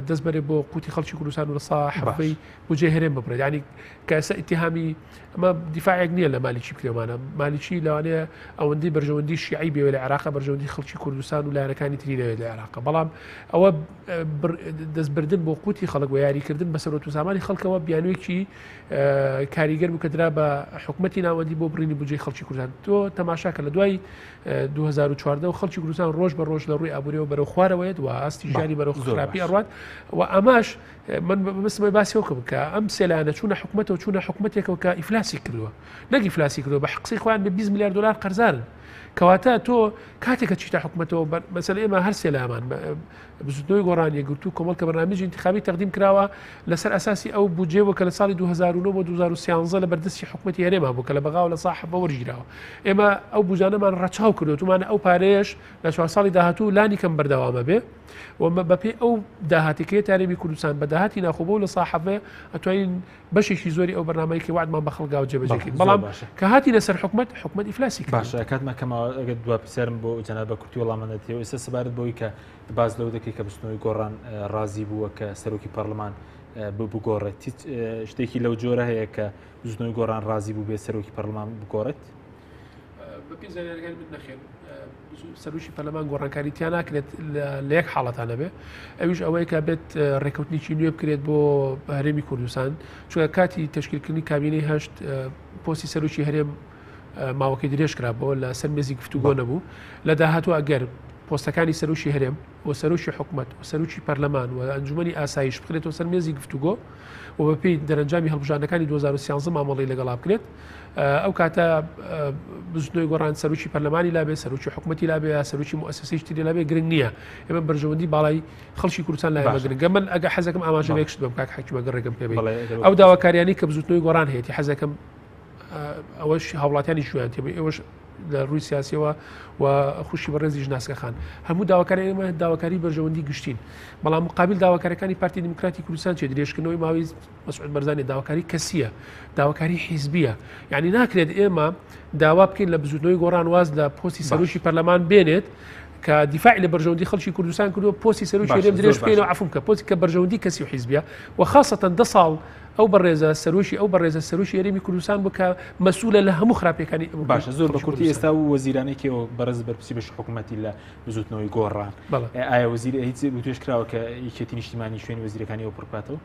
دەست بەرێ بۆ قوتی خەڵکی کوردستان و لە سا حەفەی بودجەی هەرێم ببڕێت. یعنی کە ئێستا ئیتیهامی ئەمە دیفاعێک نییە لە مالیکی بکرێمانە، مالیکی لەوانەیە ئەوەندەی بەرژەوەندی شیعی بێ لە عێراق بەرژەوەندی خەڵکی کوردستان و لایەنەکانی تری نەوێت لە عێراق، بەڵام ئەوە دەستبردن بۆ قوتی خەڵک و یاریکردن بە سەرۆت و سامانی خەڵکەوە بیانوێکی کاریگەر بوو کە درا بە حکومەتی ناوەندی بۆ بڕینی بودجەی خەڵکی کوردستان. تۆ تەماشا کە لە دوای 2014 خەڵکی کوردستان ڕۆژ بە ڕۆژ لە ڕووی ئابووریەوە بەرەو خوارەوەیەت و ئاستی ژیانی بەرەو خراپی ئەڕوات و ئەمەش من بەمەبەستمە باسی ئەو کەم کە ئەم سێ لایەنە چوونە حکومەتەوە، چوونە حکومەتێکەوە کە ئیفلاسی کردووە، نەک ئیفلاسی کردووە بە قسەی خۆیان بە 20 میلیارد دلار قەرزارن. کەواتە تۆ کاتێک کە چیتە حکومەتەوە، مەسەلەن ئێمە هەر سێ لامان بزوتنەوەی گۆڕان، یەکگرتوو، کۆمەڵ کە بەرنامەی ئینتخابی تەقدیم کراوە لەسەر ئەساسی ئەو بودجەوە کە لە ساڵی 2009 بۆ 2013 لە بەردەستی حکومەتی هەرێما بوو کە لە بەغاوە لە ساحەبە وەرگیراوە. ئێمە ئەو بودجانەمان ڕەچاو کردووە، تومانە ئەو پارەیەش لە چوار ساڵی داهاتوو لانی کەم بەردەوامە بێ و بەپێی ئەو داهاتی کە هەرێمی کوردستان بە داهاتی ناخۆ بۆ لە ساحەبە ئەتوانین بەشێکی زۆری ئەو بەرنامەی کە وعدمان بە خەڵک داوە جێبەجێ کەین. بەڵام کە هاتینە سەر حکومەت، حکومەت ئیفلاسی کرد. باشە کاتمان کەمە، ئەگەر دوا پرسیارم بۆ جەناب بە کورتی وەڵامان دەدەیەوە. ئێستا سەبارەت بەوەی کە باس لەوە دەکەی کە بزوتنەوەی گۆڕان ڕازی بووە کە سەرۆکی پەرلەمان بگۆڕێت، هیچ شتێکی لەو جۆرە هەیە کە بزوتنەوەی گۆڕان ڕازی بوو بێ سەرۆکی پەرلەمان بگۆڕێت؟ بەپێی زانیاریەکانی من نەخێر، سەرۆکی پەرلەمان گۆڕانکاری تیا ناکرێت لە یەک حاڵەتان نەبێ، ئەویش ئەوەیە کە بێت ڕێککەوتنێکی نوێ بکرێت بۆ هەرێمی کوردستان، چونکە کاتی تشکیلکردنی کابینەی هەشت پۆستی سەرۆکی هەرێم ماوەکەی درێژ کرا بۆ لە سەر مێزی گفتوگۆ نەبوو. لە داهاتوو ئەگەر پۆستەکانی سەرۆکی هەرێم و سەرۆکی حکومەت و سەرۆکی پەرلەمان و ئەنجومەنی ئاسایش بخرێتەوە سەر مێزی گفتوگۆ و بەپێی دەرەنجامی هەڵبژاردنەکانی 2013 مامەڵەی لەگەڵا بکرێت، ئەو کاتە بزوتنەوەی گۆڕان سەرۆکی پەرلەمانی لابێ، سەرۆکی حکومەتی لابێ یا سەرۆکی موسسەی تری لابێ گرنگ نییە. ئێمە بەرژەوەندی باڵای خەڵکی کوردستان لای ئێمە گرنگە. من ئەگە حەزەکەم ئاماژە بە یەک شت بم کاک حەکیم ئەگەر ڕێگەم پێ بەی، ئەو داواکاریانەی کە بزوتنەوەی گۆڕان هەیەتی حەزەکەم ئەوەش هاوڵاتیانی شویان تێبێ، ئێوەش لە ڕووی سیاسیەوە و خوشی بەڕێزی ژناسکە خان، هەموو داواکاری ئێمە داواکاری بەرژەوەندی گشتین، بەڵام مقابل داواکارەکانی پارتی دیموکراتی کوردستان چێ درێژکردنەوەی ماوەی مەسعود بەرزانی داواکاری کەسیە، داواکاری حیزبیە. یعنی ناکرێت ئێمە داوا بکەین لە بزوتنەوەی گۆڕان واز لە پۆستی سەرۆکی پەرلەمان بێنێت کە دیفاعی لە بەرژەوەندی خەڵکی کوردستان کردووە، پۆستی سەرۆکی هەرێم درێژ بکەینەوە، عەفوم کە پۆستی کە بەرژەوەندی کەسی و حیزبیە و خاصەتەن 10 ساڵ ئەو بەڕێزە سەرۆکی ئەو بەڕێزە سەرۆکی هەرێمی کوردستان بوو کە مەسئولە لە هەموو خراپیەکانی ئەم باشە زۆر بە کورتی ئێستا و وەزیرانەی کێوە بەڕێز بەرپرسی بەشی حکوومەتی لە بزوتنەوەی گۆڕان ئایا وەزیر هیچ وتوێژ کراوە کە یەکێتی نیشتیمانی شوێنی وەزیرەکانی ئەو پڕ بکاتەوە؟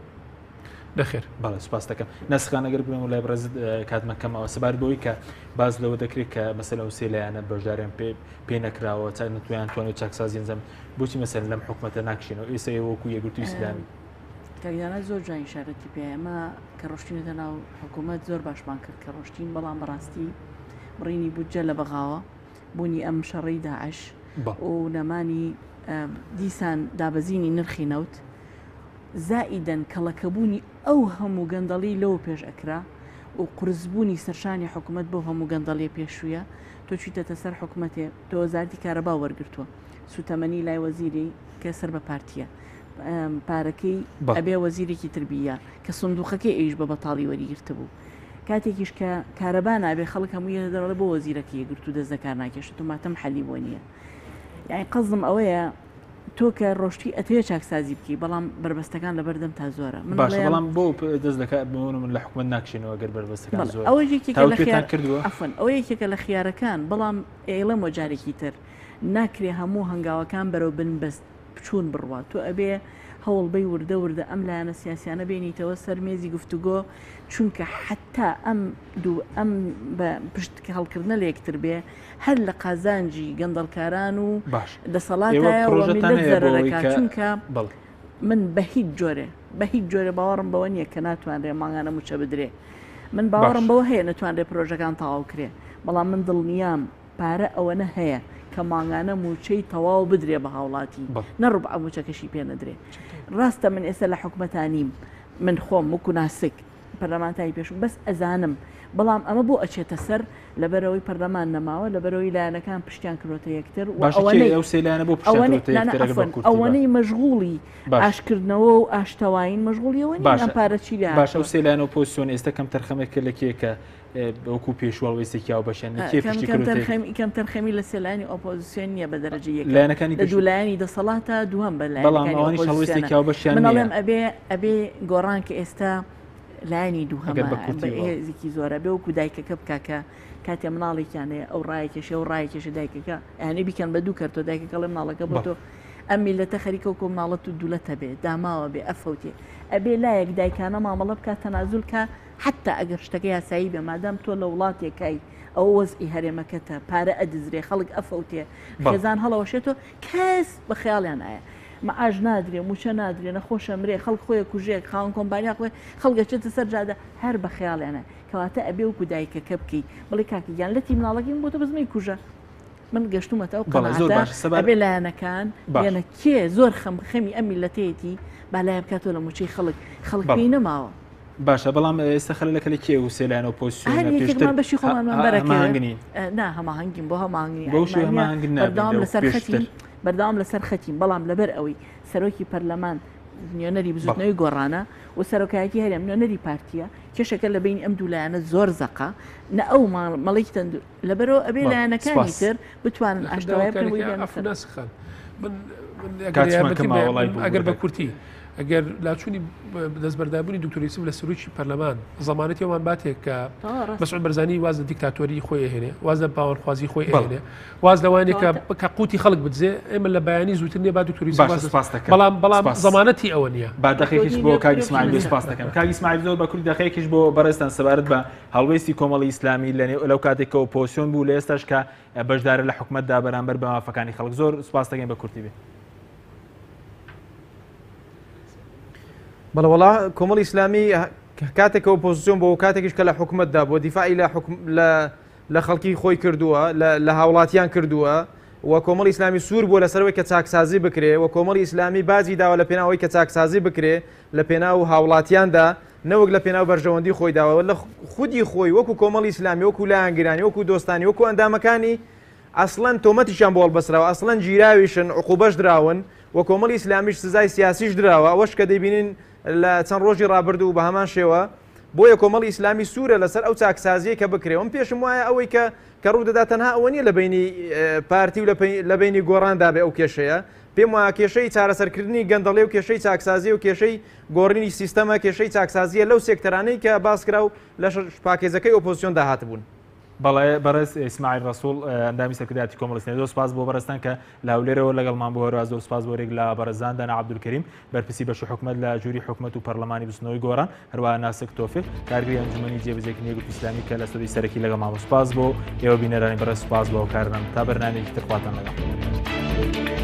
نەخێر. بەڵێ سوپاس دەکەم. ناسخان ئەگەر بڵێم لای بەڕێز کاتمان کەمەوە سەبارەت بەوەی کە باس لەوە دەکرێت کە مەسەلەن ئەو سێ لایەنە بەشداریان پێ پێ نەکراوە چاک نتویان توانێت چاکسازی ئەنجام بۆچی مەسەلەن لەم حکومەتە ناکشێنەوە ئێستا ئێوە وەکو یەکگرتووی ئیسلامی؟ کاک دانا زۆر جوان ئیشارەتی پێ ئێمە کە ڕۆشتینەتە ناو حکوومەت زۆر باشمان کرد کە ڕۆشتین، بەڵام بەڕاستی بڕینی بودجە لە بەغاوە، بوونی ئەم شەڕەی داعش و نەمانی دیسان دابەزینی نرخی نەوت، زائیدەن کەڵەکەبوونی ئەو هەموو گەندەڵی لەوە پێش ئەکرا و قورسبوونی سەرشانی حکومەت بەو هەموو گەندەڵیە پێشوویە، تۆ چویتەتە سەر حکومەتێ تۆ وەزارەتی کارەبا وەرگرتووە سوتەمەنی لای وەزیری کە سەر بە پارتیە پارەکەی ئەبێ وەزیرێکی تر بیە کە سندوقەکەی ئەویش بە بەتاڵی وەریگرتبوو کاتێکیش کە کارەبا نابێ خەڵک هەمووی یەتە دەرەوە بۆ وەزیرەکە یەکگرتوو دەست لەکار ناکێشێت و ماتەم حەلی بۆ نییە یعنی قەزم ئەوەیە تۆ کە ڕۆشتی ئەتەوێ چاکسازی بکەی بەڵام بەربەستەکان لەبەردەم تا زۆرە من باشە بەڵام بۆ دەست لەکە بۆ من لە حکومەت ناکشێنەوە گەر بەربەستەکان زۆر ئەوە یەکێکە لە خیار کردووە عەفوەن ئەوە یەکێکە لە خیارەکان بەڵام ئەیڵێمەوە جارێکی تر ناکرێ هەموو هەنگاوەکان بەرەو بنبەست بچوون بڕوا تۆ ئەبێ هەوڵ بەی وردە وردە ئەم لایەنە سیاسیانە بێنیتەوە سەر مێزی گفتوگۆ چونکە حتا ئەم دوو ئەم بە پشت هەڵکردنە لە یەکتر بێ هەر لە قازانجی گەندەڵکاران و باش دەسەڵاتایە و پرۆژەتان میللەت هەیە بۆ ئەوەی زەرەرەکا کە چونکە بەڵێ. من بە هیچ جۆرێ بە هیچ جۆرێ باوەڕم بەوە نییە کە ناتوانرێ مانگانە مووچە بدرێ من باوەڕم باش. بەوە هەیە نەتوانرێ پرۆژەکان تەواو کرێ بەڵام من دڵنیام پارە ئەوەنە هەیە کە مانگانە مووچەی تەواو بدرێ بە هاوڵاتی بەڵێ. نە ڕوبعە مووچەکەشی پێ نەدرێ ڕاستە من ئێستا لە حکومەتا نیم من خۆم وەکو ناسک. پەرلەمانتاری پێشوو بەس ئەزانم بەڵام ئەمە بۆ ئەچێتە سەر لەبەرئەوەی پەرلەمان نەماوە لەبەرئەوەی لایەنەکان پشتیان کردۆتە یەکتر و باشە کێ ئەوەنەی ئەو سێ لایەنە بۆ پشتیان ئەوەنەی کردۆتە نا نا یەکتر ئەگەر بە عەفوەن کورتی با ئەوەنەی مەشغوڵی باش ئاشکردنەوە و ئاشتەوایین مەشغوڵی ئەوە نین باشە ئەم پارە چی لێ باشە ئەو هاتووە سێ لایەنە ئۆپۆزسیۆن ئێستا کەمتەرخەمێک لە کێ کە وەکو پێشوو هەڵوێستێکی هاوبەشیان لە کێ کەم پشتی کردۆتە یەکتر؟ کەمتەرخەمی کەمتەرخەمی لە سێ لایەنی ئۆپۆزسیۆن نییە بە دەرەجەی یەکەم لایەنەکانی لە پێشوو دوو لایەنی دەسەڵاتە دووهەم بە بەڵام لایەنەکانی ئەوانیش ئۆپۆزسیۆنە هەڵوێستێکی هاوبەشیان من نییە. ئەڵێم ئەبێ ئەبێ گۆڕان کە ئێستا لایەنی ئەگەر دووهەمە بە بە کورتی بڵێ. هێزێکی زۆرە بێ وەکو دایکەکە بکا کە کاتێ مناڵێکیان هەیە ئەو ڕایەکێشێ ئەو ڕایەکێشێ دایکەکە یانی بیکەن بە دوو کەرتۆ دایکەکە ئەڵێ مناڵەکە بۆ بەڵێ. تۆ ئەم میللەتە خەریکە وەکو مناڵە تو دولەتە بێ داماوە بێ ئەفەوتێ ئەبێ لایەک دایکانە مامەڵە بکا تەنازول کا حەتتا ئەگەر شتەکە یاسایی بێ مادام تۆ لە وڵاتێکای ئەوە وەزعی هەرێمەکەتە پارە ئەدزرێ خەڵک ئەفەوتێ بەڵێ. خێزان هەڵەوەشێتۆ کەس بە خەیاڵیان نایە معاش نادرێ موچە نادرێ نەخۆش ئەمرێ خەڵک خۆی ئەکوژێ خاوەن کۆمپانیا خۆی خەڵک ئەچێتە سەر جادە هەر بە خەیاڵیان نایە کەواتە ئەبێ وەکو دایکەکە بکەی بڵێ کاکە گیان لەتی مناڵەکەی من بۆ تۆ بەس مەیکوژە من گەشتومەتە ئەو بەڵێ زۆر قەناعەتە باشە سەبارەت ئەبێ لایەنەکان باش. بێنە کێ زۆر خەم خەمی ئەم میللەتەیەتی با لایە بکاتەوە لە موچەی خەڵک خەڵک بەڵێ. پێی نەماوە. باشە بەڵام ئێستا خەلەلەکە لە کێ و سێ لایەن ئۆپۆزسیۆنە هەر پێشتر یەکێکمان بەشی خۆمانمان بەرەکەوێ هەماهەنگ نین؟ نا هەماهەنگین بۆ هەماهەنگی بەو شێوە ئەمانە هەماهەنگ نابین بەردەوام لەو لەسەر پێشتر. خەتین بەردەوام لەسەر خەتین بەڵام لەبەر ئەوەی سەرۆکی پەرلەمان نوێنەری بزوتنەوەی گۆڕانە و سەرۆکایەتی هەرێم نوێنەری پارتیە کێشەکە لە بینی ئەم دوو لایەنە زۆر زەقە نە ئەو مەڵێکی تەندو لەبەرەوە ئەبێ بەڵێ لایەنەکانی سپاس. تر بتوانن ئاشتەوای بکەن بۆی بێنە عەفو سەر. ناسک خان من من ئەگەر کاتمان یارمەتیم کەمە بە- وەڵای من ئەگەر بە ببورە. کورتی ئەگەر لاچوونی دەستبەرداربوونی دکتۆر یوسف لە سەرۆکی پەرلەمان زەمانەتی ئەوان باتێک کە مەسعود بەرزانی واز لە دیکتاتۆری خۆی ئەهێنێ واز لە پاوانخوازی خۆی ئەهێنێ واز لەوانێک کە قوتی خەڵک بدزێ ئێمە لە بەیانی زووتر نییە با دکتۆر یوسف سپاس دەکەم بەڵام بەڵام زەمانەتی ئەوە نییە با دەقێکیش بۆ کاک ئیسماعیل بێ سپاس دەکەم کاک ئیسماعیل زۆر بە کورتی دەقێکیش بۆ بەڕێزتان سەبارەت بە هەڵوێستی کۆمەڵی ئیسلامی لە نێو لەو کاتێک کە ئۆپۆزسیۆن بوو لە ئێستاش کە بەشدارە لە حکومەتدا بەرامبەر بە مافەکانی خەڵک زۆر سپاس دەکەین بە کورتی بێ. بەڵێ وەڵا کۆمەڵی ئیسلامی کاتێک کە ئۆپۆزیسیۆن بۆ کاتێکیش کە لە حکوومەتدا بۆ دیفاعی لە حکوم لە لە خەڵکی خۆی کردووە لە هاوڵاتیان کردووە و کۆمەڵی ئیسلامی سوور بووە لەسەرەوەی کە چاکسازی بکرێ و کۆمەڵی ئیسلامی باجی داوە لە پێناوەی کە چاکسازی بکرێ لە پێناو هاوڵاتیاندا نەوەک لە پێناو بەرژەوەندی خۆیداوە لە خودی خۆی وەکو کۆمەڵی ئیسلامی وەکو لایەنگرانی وەکو دۆستانی وەکو ئەندامەکانی ئەسڵەن تۆمەتیشیان بۆ هەڵبەستراوە، ئەسڵەن گیراویشن، عقوبەش دراون و کۆمەڵی ئیسلامیش سزای سیاسیش دراوە، ئەوەش کە دەیبینین لە چەند ڕۆژی ڕابردوو بە هەمان شێوە، بۆیە کۆمەڵی ئیسلامی سوورە لەسەر ئەو چاکسازییەی کە بکرێ و من پێشم وایە ئەوەی کە کە ڕوودەدا تەنها ئەوە نییە لە بەینی پارتی و لە بەینی گۆڕاندا بێ ئەو کێشەیە، پێم وایە کێشەی چارەسەرکردنی گەندەڵی و کێشەی چاکسازی و کێشەی گۆڕینی سیستەمە، کێشەی چاکسازییە لەو سێکتەرانەی کە باسکرا و لە پاکێجەکەی ئۆپۆزسیۆندا هاتبوون. بەڵێ بەڕێز ئیسماعیل ڕەسوڵ ئەندامی سەرکردایەتی کۆمەڵی ئیسلامی زۆر سپاس بۆ بەڕێزتان کە لە هەولێرەوە لەگەڵمان بوو هەروەها زۆر سپاس بۆ رێک لە بەڕێزان دانا عەبدولکەریم بەرپرسی بەشی حکومەت لە ژووری حکومەت و پەرلەمانی بزوتنەوەی گۆڕان هەروەها ناسک تۆفیق کارگری ئەنجومەنی جێبەجێکردنی یەکگرتووی ئیسلامی کە لە ستۆدیۆی سەرەکی لەگەڵمان بوو سپاس بۆ ئێوە بینەرانی بەڕێز سپاس بۆ هاوکارانم تا بەرنامەیەکی تر خواتان لەگەڵ.